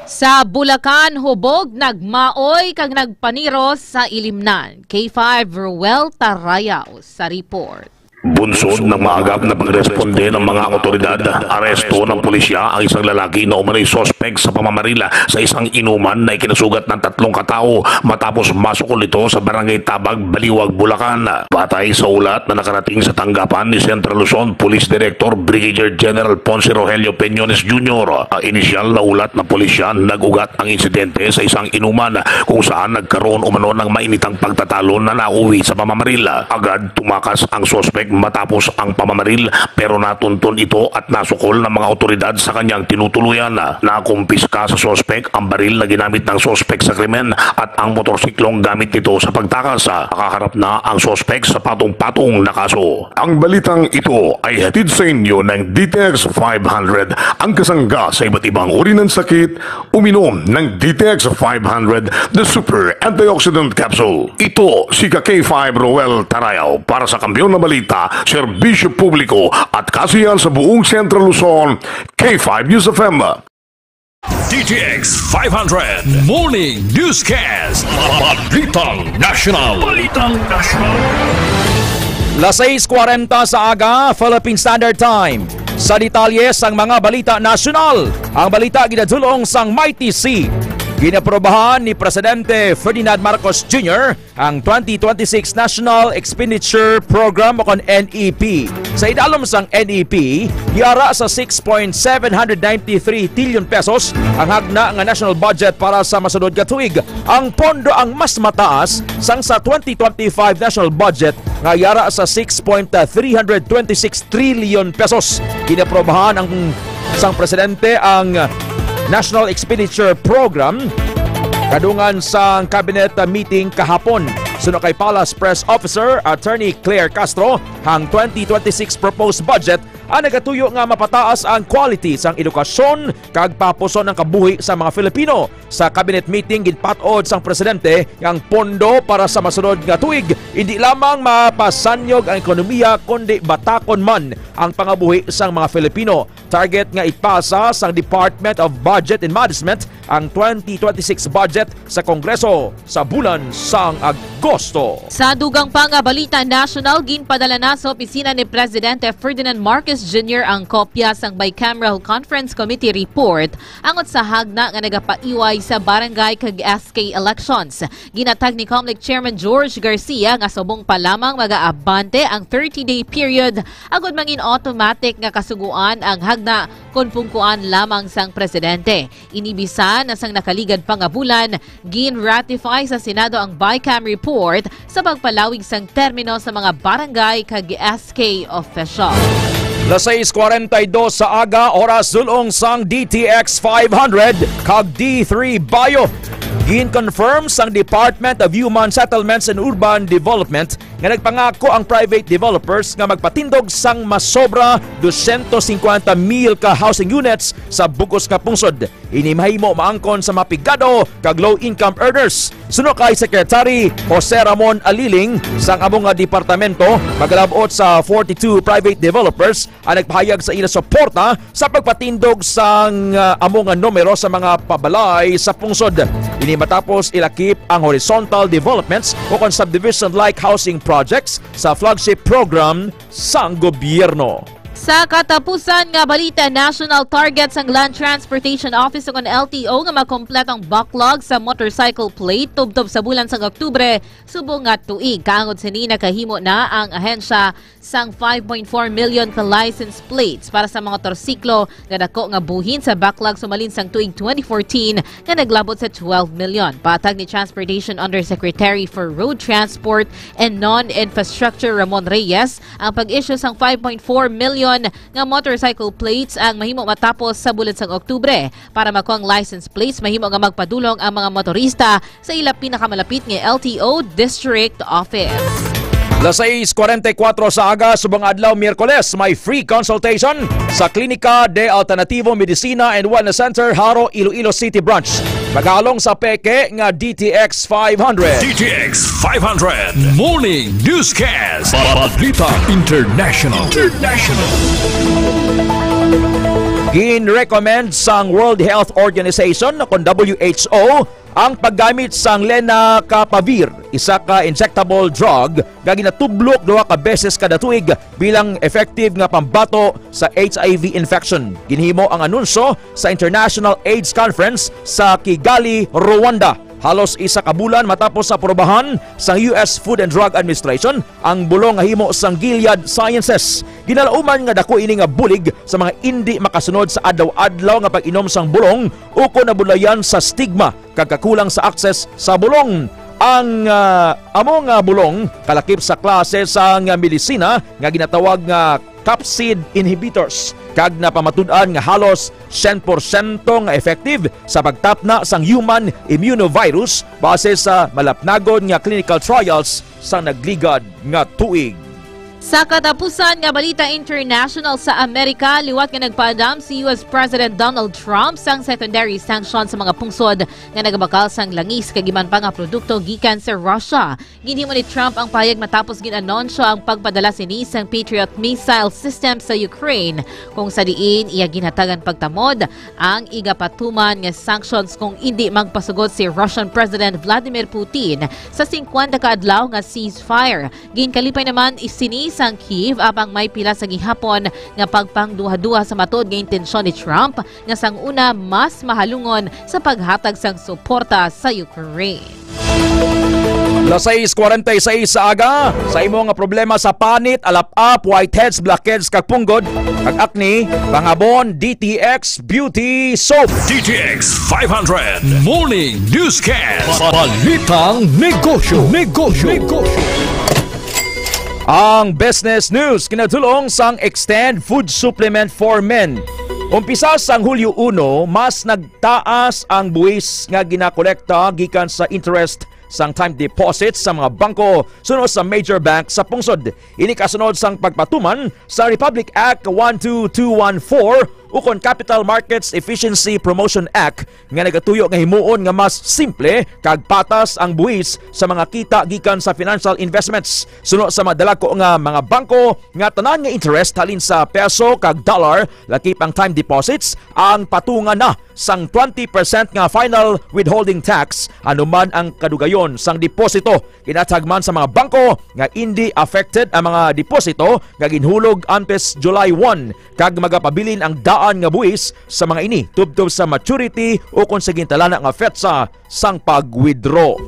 Sa Bulacan, hubog, nagmaoy kag nagpaniro sa ilimnan. K five Ruel Tarayaw sa report. Bunsod ng maagap na pagresponde ng mga awtoridad, aresto ng pulisya ang isang lalaki na umano'y suspek sa pamamarila sa isang inuman na ikinasugat ng tatlong katao matapos masukol ito sa Barangay Tabag, Baliwag, Bulacan. Batay sa ulat na nakarating sa tanggapan ni Central Luzon Police Director Brigadier General Ponce Rogelio Peñones Junior, ang inisyal na ulat na pulisya nag-ugat ang insidente sa isang inuman kung saan nagkaroon umano ng mainitang pagtatalo na nauwi sa pamamaril. Agad tumakas ang suspek matapos ang pamamaril, pero natunton ito at nasukol ng mga awtoridad sa kanyang tinutuluyan. Nakumpiska sa suspek ang baril na ginamit ng suspek sa krimen at ang motorsiklong gamit nito sa pagtakas. Nakaharap na ang suspek sa patong-patong na kaso. Ang balitang ito ay hatid sa inyo ng D T X five hundred, ang kasangga sa iba't ibang uri ng sakit. Uminom ng D T X five hundred, the super antioxidant capsule. Ito si ka K five Roel Tarayaw para sa Kampiyon na Balita, Serbisyo Publiko at Kasiyahan sa buong Central Luzon, K five News F M. D T X five hundred Morning Newscast. Balitang Nasyonal. Balitang Nasyonal. Las sais kwarenta sa aga, Philippine Standard Time. Sa detalye sang mga balita nasyonal, ang balita ginadul-ong sang Mighty C. Ginaprobahan ni Presidente Ferdinand Marcos Junior ang twenty twenty-six National Expenditure Program o kon N E P. Sa idalom sang N E P, yara sa six point seven hundred ninety-three trillion pesos ang hagna nga national budget para sa masunod nga tuig. Ang pondo ang mas mataas sang sa twenty twenty-five national budget nga yara sa six point three hundred twenty-six trillion pesos. Ginaprobahan ang sang presidente ang National Expenditure Program kadungan sang cabinet meeting kahapon. Suno kay Palace Press Officer Attorney Claire Castro, ang twenty twenty-six proposed budget ang nagatuyo nga mapataas ang quality sang edukasyon kag papuson ang kabuhi sa mga Filipino. Sa cabinet meeting, ginpat-od sang presidente nga ang pondo para sa masunod nga tuig indi lamang mapasanyog ang ekonomiya, kundi batakon man ang pangabuhi sang mga Filipino. Target nga ipasa sang Department of Budget and Management ang twenty twenty-six budget sa Kongreso sa bulan sang Agosto. Sa dugang pa nga balita nasyonal, ginpadala na sa opisina ni Presidente Ferdinand Marcos Junior ang kopya sang Bicameral Conference Committee report angot sa hagna nga nagapaiway sa barangay kag S K elections. Ginatag ni Comelec Chairman George Garcia nga subong pa lamang magaabante ang thirty-day period agud mangin-automatic nga kasugoan ang hagna kon pungkuan lamang sang presidente. Ini bisan na sang nakaligad pa nga bulan, gin-ratify sa Senado ang BICAM report sa pagpalawig sang termino sa mga barangay kag S K official. Las sais cuarenta y dos sa aga, oras dulong sang D T X five hundred kag D three Bio. Gin-confirm sang Department of Human Settlements and Urban Development nga nagpangako ang private developers nga magpatindog sang masobra dosyentos singkwenta mil ka housing units sa bug-os nga pungsod. Ini mahimo maangkon sa mga pigado kag low-income earners. Suno kay Secretary Jose Ramon Aliling sang amo nga departamento, magalabot sa forty-two private developers ang nagpahayag sa ila suporta sa pagpatindog sang, ah, amo nga numero sa mga pabalay sa pungsod. Ini matapos ilakip ang horizontal developments o kon subdivision-like housing projects sa flagship program sang gobyerno. Sa katapusan nga balita, national target sang Land Transportation Office o kon L T O nga makompleto ang backlog sa motorcycle plate tubtob sa bulan sang Oktubre subong nga tuig. Kaangod sini, nakahimo na ang ahensya sang five point four million ka license plates para sa mga motorsiklo nga dako nga buhin sa backlog sumalin sang tuig twenty fourteen nga naglabot sa twelve million. Patag ni Transportation Undersecretary for Road Transport and Non-Infrastructure Ramon Reyes, ang pag-issue sang five point four million nga motorcycle plates ang mahimo matapos sa bulan sang Oktubre. Para makuha ang license plates, mahimo nga magpadulong ang mga motorista sa ila pinakamalapit nga L T O district office. Las sais cuarenta y cuatro sa aga, subong adlaw, Miyerkules, may free consultation sa Klinika de Alternativo Medicina and Wellness Center, Jaro, Iloilo City Branch. Magalong sa peke nga D T X five hundred. D T X five hundred Morning Newscast. Balita International. International. Gin-recommend sang World Health Organization, kon W H O, ang paggamit sang lenacapavir, isa ka injectable drug nga ginatublok duha ka beses kada tuig bilang effective nga pambato sa H I V infection. Ginhimo ang anunsyo sa International AIDS Conference sa Kigali, Rwanda. Halos isa ka bulan matapos sa aprobahan sang U S Food and Drug Administration ang bulong nga himo sang Gilead Sciences. Ginalauman nga dako ini nga bulig sa mga indi makasunod sa adlaw-adlaw nga pag-inom sang bulong ukon nabudlayan sa stigma kag kakulang sa access sa bulong. Ang, ah, amo nga bulong kalakip sa klase sang medisina nga ginatawag nga capsid inhibitors, kag napamatud-an nga halos syen porsyento nga effective sa pagtapna sang human immunovirus base sa malapnagon nga clinical trials sa nagligad nga tuig. Sa katapusan nga balita international, sa Amerika, liwat nga nagpaandam si U S President Donald Trump sang secondary sanction sa mga pungsod nga nagabakal sang langis kag iban pa nga produkto gikan sa Russia. Ginhimo ni Trump ang pahayag matapos gin-anunsyo ang pagpadala sini sang Patriot missile system sa Ukraine, kung sa diin iya ginhatagan pagtamod ang igapatuman nga sanctions kung indi magpasugot si Russian President Vladimir Putin sa singkwenta ka adlaw nga ceasefire. Ginkalipay naman sini sang Kyiv, apang may pila sa gihapon nga pagpangduhaduha sa matuod nga intensyon ni Trump nga sang una mas mahalungon sa paghatag sang suporta sa Ukraine. Las sais cuarenta y seis sa aga, sa imo nga problema sa panit, alap-ap, whiteheads, blackheads, kag punggod, kag acne, panghabo ang D T X Beauty Soap. D T X five hundred Morning Newscast. Balitang negosyo. Negosyo. Negosyo. Ang business news kinadulong sang Extend Food Supplement for Men. Umpisa sang Hulyo uno, mas nagtaas ang buwis nga ginakolekta gikan sa interest sang time deposits sa mga bangko suno sa major bank sa pungsod. Ini kasunod sang pagpatuman sa Republic Act one two two one four ukon Capital Markets Efficiency Promotion Act nga nagatuyo nga himuon nga mas simple kag patas ang buhis sa mga kita gikan sa financial investments. Suno sa madalako nga mga bangko nga tanan nga interest halin sa peso kag dollar, lakip ang time deposits, ang patungan na sang twenty percent nga final withholding tax, ano man ang kadugayon sang deposito. Ginatag man sa mga bangko nga indi affected ang mga deposito nga ginhulog antes July one, kag magapabilin ang daan nga buhis sa mga ini tubtob sa maturity ukon sa gintalana nga petsa sang pag-withdraw.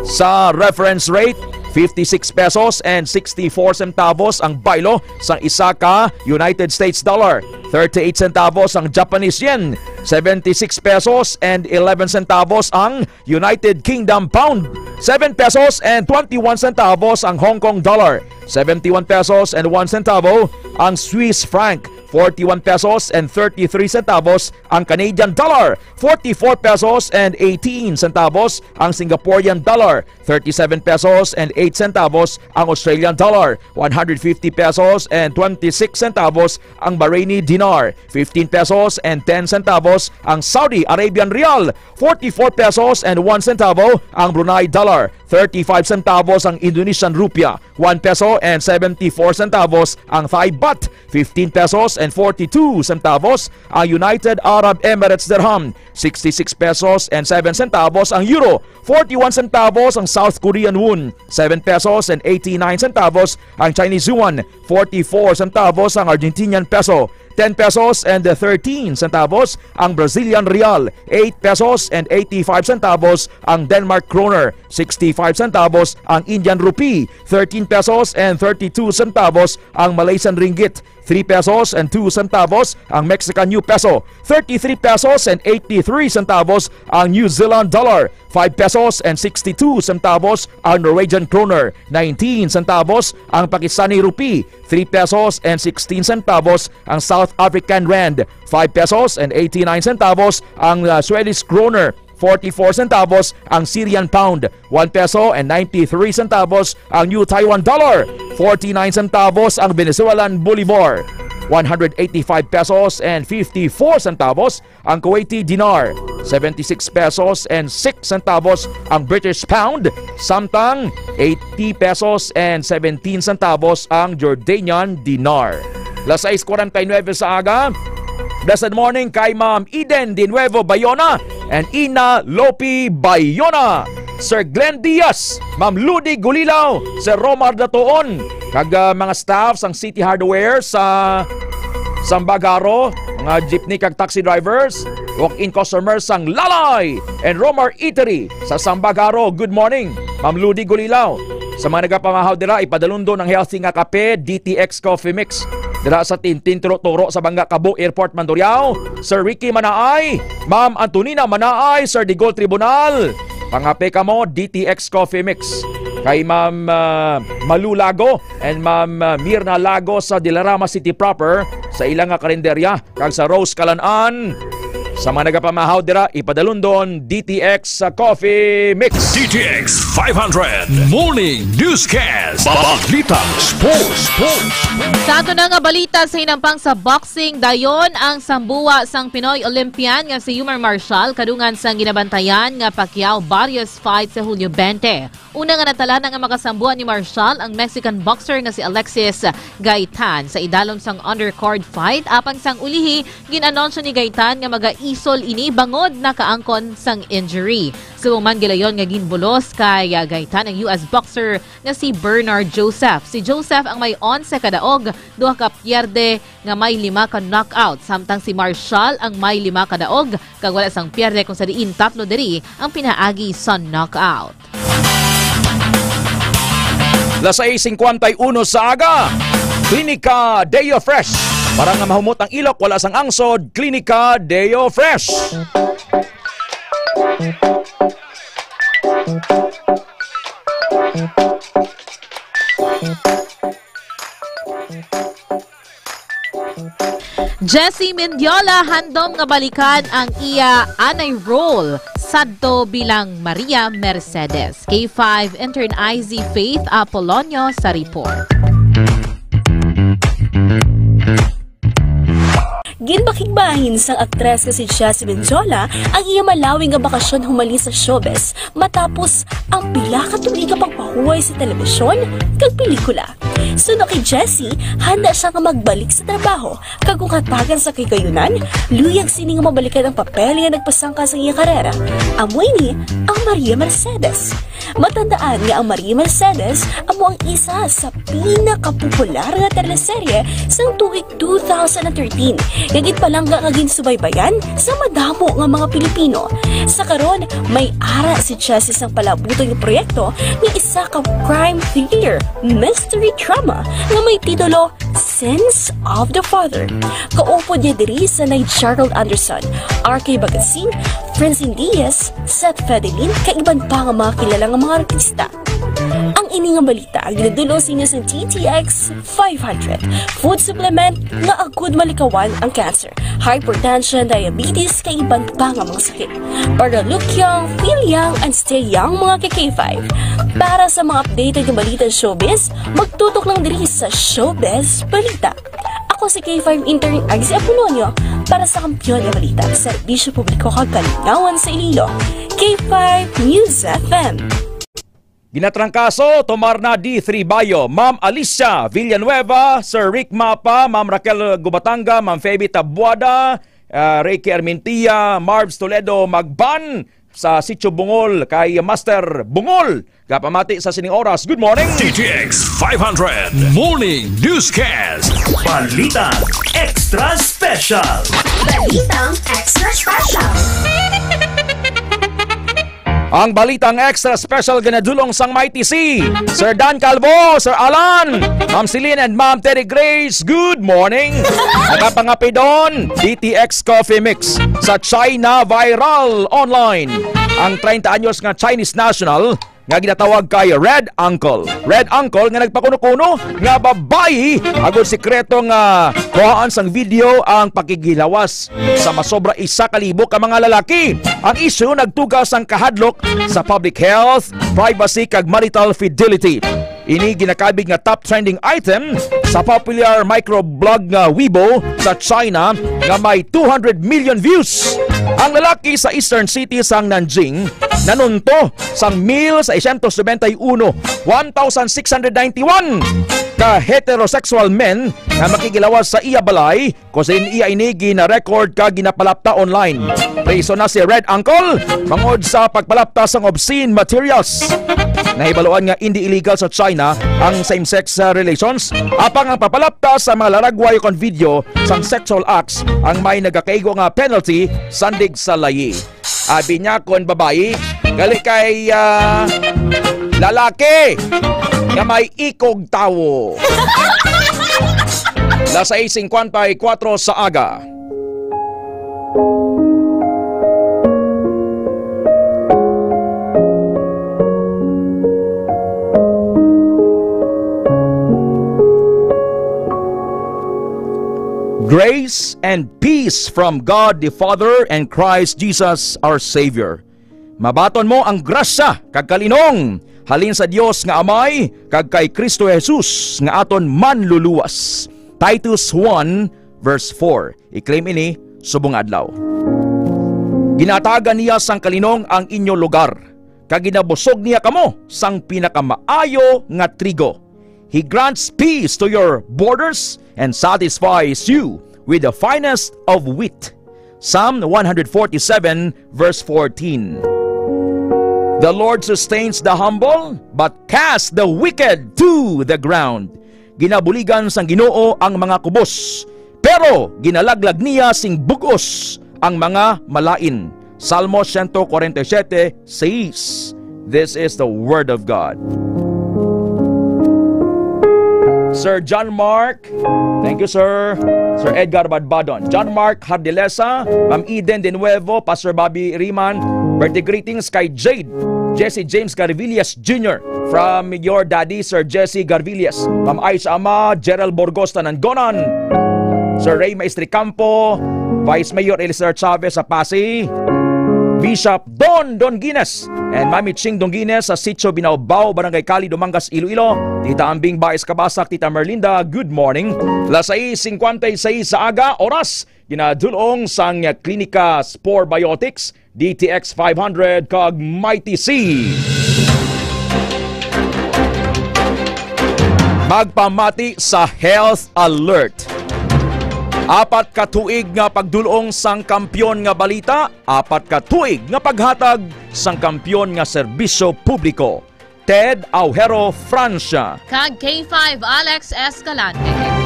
Sa reference rate, fifty-six pesos and sixty-four centavos ang baylo sang isa ka United States dollar, thirty-eight centavos ang Japanese yen, seventy-six pesos and eleven centavos ang United Kingdom pound, seven pesos and twenty-one centavos ang Hong Kong dollar, seventy-one pesos and one centavo ang Swiss franc, forty-one pesos and thirty-three centavos ang Canadian dollar, forty-four pesos and eighteen centavos ang Singaporean dollar, thirty-seven pesos and eight centavos ang Australian dollar, one hundred fifty pesos and twenty-six centavos ang Bahraini dinar, fifteen pesos and ten centavos ang Saudi Arabian rial, forty-four pesos and one centavo ang Brunei dollar, thirty-five centavos ang Indonesian rupiah, one peso and seventy-four centavos ang Thai baht, fifteen pesos and forty-two centavos ang United Arab Emirates dirham, sixty-six pesos and seven centavos ang euro, forty-one centavos ang South Korean won, seven pesos and eighty-nine centavos ang Chinese yuan, forty-four centavos ang Argentinian peso, ten pesos and thirteen centavos ang Brazilian real, eight pesos and eighty-five centavos ang Denmark kroner, sixty-five centavos ang Indian rupee, thirteen pesos and thirty-two centavos ang Malaysian ringgit, three pesos and two centavos ang Mexican new peso, thirty-three pesos and eighty-three centavos ang New Zealand dollar, five pesos and sixty-two centavos ang Norwegian kroner, nineteen centavos ang Pakistani rupee, three pesos and sixteen centavos ang South African rand, five pesos and eighty-nine centavos ang, ah, Swedish kroner, forty-four centavos ang Syrian pound, one peso and ninety-three centavos ang New Taiwan dollar, forty-nine centavos ang Venezuelan bolivar, one hundred eighty-five pesos and fifty-four centavos ang Kuwaiti dinar, seventy-six pesos and six centavos ang British pound, samtang eighty pesos and seventeen centavos ang Jordanian dinar. Las sais cuarenta y nueve sa aga. Blessed morning kay Ma'am Eden de Nuevo Bayona and Ina Lopi Bayona, Sir Glenn Diaz, Ma'am Ludi Gulilaw, Sir Romar Datuon, kag, ah, mga staff sang City Hardware sa Sambagaro, mga jeepney kag taxi drivers, walk-in customers sang Lalay and Romar Eatery sa Sambagaro. Good morning, Ma'am Ludi Gulilaw. Sa mga nagapamahaw dira, ipadalundon ang healthy nga kape, D T X Coffee Mix. Dira sa Tintin Turo-Turo sa Banga Cabo Airport, Mandurriao, Sir Ricky Manaay, Ma'am Antonina Manaay, Sir Digol Tribunal. Pangape kamo, D T X Coffee Mix. Kay Ma'am, ah, Malu Lago and Ma'am, ah, Mirna Lago sa Dilarama City Proper, sa ila nga karinderya, kag sa Rose Kalan-an. Sa mga nagapamahaw dira, ipadalundon D T X sa Coffee Mix. D T X five hundred Morning Newscast. Balitang Sports. Sports. Sa ato na nga balita, sa hinampang sa boxing, dayon ang sambuwa sang Pinoy Olympian nga si Yumar Marshall kadungan sang ginabantayan nga Pacquiao Barrios fight sa Hulyo twenty. Una nga natala na nga makasambuan ni Marshall ang Mexican boxer nga si Alexis Gaitan sa idalom sang undercard fight, apang sang ulihi, gin-anunsyo ni Gaitan nga magaisol ini bangod nakaangkon sang injury. Subong man, gilayon nga ginbulos kay, ah, Gaitan ang U S boxer nga si Bernard Joseph. Si Joseph ang may onse ka daog, duha ka pierde nga may lima ka knockout, samtang si Marshall ang may lima ka daog kag wala sang pierde, kung sa diin tatlo diri ang pinaagi sa knockout. Las sais cincuenta y uno sa aga, Klinika Deo Fresh. Para nga mahumot ang ilok, wala sang angsod, Klinika Deo Fresh. Jessie Mendiola handom nga balikan ang iya anay role sadto bilang Maria Mercedes. K five intern I Z Faith Apolonio sa report. Ginbakigbahin sang aktres nga si Jessie Mendiola ang iya malawig nga bakasyon humalin sa showbiz matapos ang pila ka tuig nga pagpahuway sa telebisyon kag pelikula. Suno kay Jessie, handa sia nga magbalik sa trabaho kag kung hatagan sa kahigayunan, luyag sini nga mabalikan ang papel nga nagpasangka sa iya karera. Amo ini ang Maria Mercedes. Matandaan nga ang Maria Mercedes amo ang isa sa pinakapopular nga teleserye sang tuig two thousand and thirteen nga ginpalangga nga ginsubaybayan sa madamo nga mga Pilipino. Sa karon, may ara si Jessie sang palabuton nga proyekto nga isa ka crime thriller mystery drama nga may titulo Sins of the Father. Kaupod niya diri si Gerald Anderson, R K Bagatsing, Francine Diaz, Seth Fedelin, kag iban pa nga mga kilala nga mga artista. Ang ini nga balita ginadul-ong sa inyo sa T T X five hundred, food supplement nga agud malikawan ang cancer, hypertension, diabetes, kag iban pa nga mga sakit. Para look young, feel young, and stay young, mga ka K five. Para sa mga updated nga balita sa showbiz, magtutok lang diri sa Showbiz Balita. Ako si K five intern Agsi Apolonio para sa Kampiyon nga Balita, Serbisyo Publiko kag Kalingawan sa Iloilo. K five News F M. Ginatrangkaso, tumar na D three Bayo, Ma'am Alicia Villanueva, Sir Rick Mapa, Ma'am Raquel Gubatanga, Ma'am Feby Tabuada, ah, Ricky Armentia, Marvs Toledo, Magban sa Sitio Bungol, kay Master Bungol, gapamati sa sining oras. Good morning! T T X five hundred Morning Newscast. Balitang Extra Special. Balitang Extra Special. Ang balitang extra special ginadul-ong sang Mighty C. Sir Dan Calvo, Sir Alan, Ma'am Celine and Ma'am Terry Grace, good morning. Nagapangapidon, D T X Coffee Mix. Sa China, viral online ang treinta anyos nga Chinese national nga ginatawag kay Red Uncle. Red Uncle nga nagpakuno-kuno nga babayi agud sikreto nga kuhaan sang video ang pakighilawas sa masobra isa ka libo ka mga lalaki. Ang isyu nagtuga sang kahadlok sa public health, privacy kag marital fidelity. Ini ginakabig nga top trending item sa popular microblog nga Weibo sa China nga may two hundred million views. Ang lalaki sa eastern city sang Nanjing nanunto sang mil seiscientos noventa y uno, one thousand six hundred ninety-one ka heterosexual men nga makighilawas sa iya balay, kung sa iya ini gina-record kag ginapalapta online. Priso na si Red Uncle bangod sa pagpalapta sang obscene materials. Nahibaluan nga indi illegal sa China ang same-sex, ah, relations, apang ang pagpalapta sa mga laragway kon video sang sexual acts ang may nagakaigo nga penalty sandig sa layi. Abi niya kon babayi, gali kay, ah, lalaki nga may ikog tawo. Las sais cincuenta y cuatro sa aga. Grace and peace from God the Father and Christ Jesus our Savior. Mabaton mo ang grasya kag kalinong halin sa Dios nga Amay kag kay Cristo Jesus nga aton Manluluwas. Titus one verse four. I-claim ini subong nga adlaw. Ginatagan niya sang kalinong ang inyo lugar, kag ginabusog niya kamo sang pinakamaayo nga trigo. He grants peace to your borders and satisfies you with the finest of wheat. Psalm one hundred forty-seven, verse fourteen. The Lord sustains the humble, but casts the wicked to the ground. Ginabuligan sang Ginoo ang mga kubos, pero ginalaglag niya sing bug-os ang mga malain. Salmo siyento kwarenta y siyete, seis. This is the word of God. Sir John Mark, thank you, sir. Sir Edgar Badbadon, John Mark Hardilesa, Ma'am Eden De Nuevo, Pastor Bobby Riman, birthday greetings kay Jade, Jesse James Garvillas Junior, from your daddy, Sir Jesse Garvillas, Ma'am Aisha Ama, Gerald Burgos Tanangonan, Sir Ray Maestri Campo, Vice Mayor Eliezer Chavez sa Passi, Bishop Don Donguines and Mami Ching Donguines sa Sitio Binaobao, Barangay Cali, Dumangas, Iloilo. Tita Ambing Baez Kabasak, Tita Merlinda, good morning. Las sais cincuenta y seis sa aga, oras, ginadulong sang Klinika Spore Biotics, D T X five hundred, kag Mighty C. Magpamati sa Health Alert. Apat ka tuig nga pagdulong sang Kampiyon nga Balita, apat ka tuig nga paghatag sang kampiyon nga serbisyo publiko. Ted Aujero Francia. Kag K five Alex Escalante.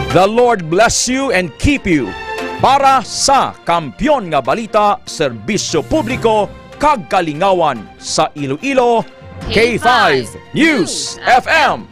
The Lord bless you and keep you. Para sa Kampiyon nga Balita, Serbisyo Publiko, kag Kalingawan sa Iloilo, K five News F M.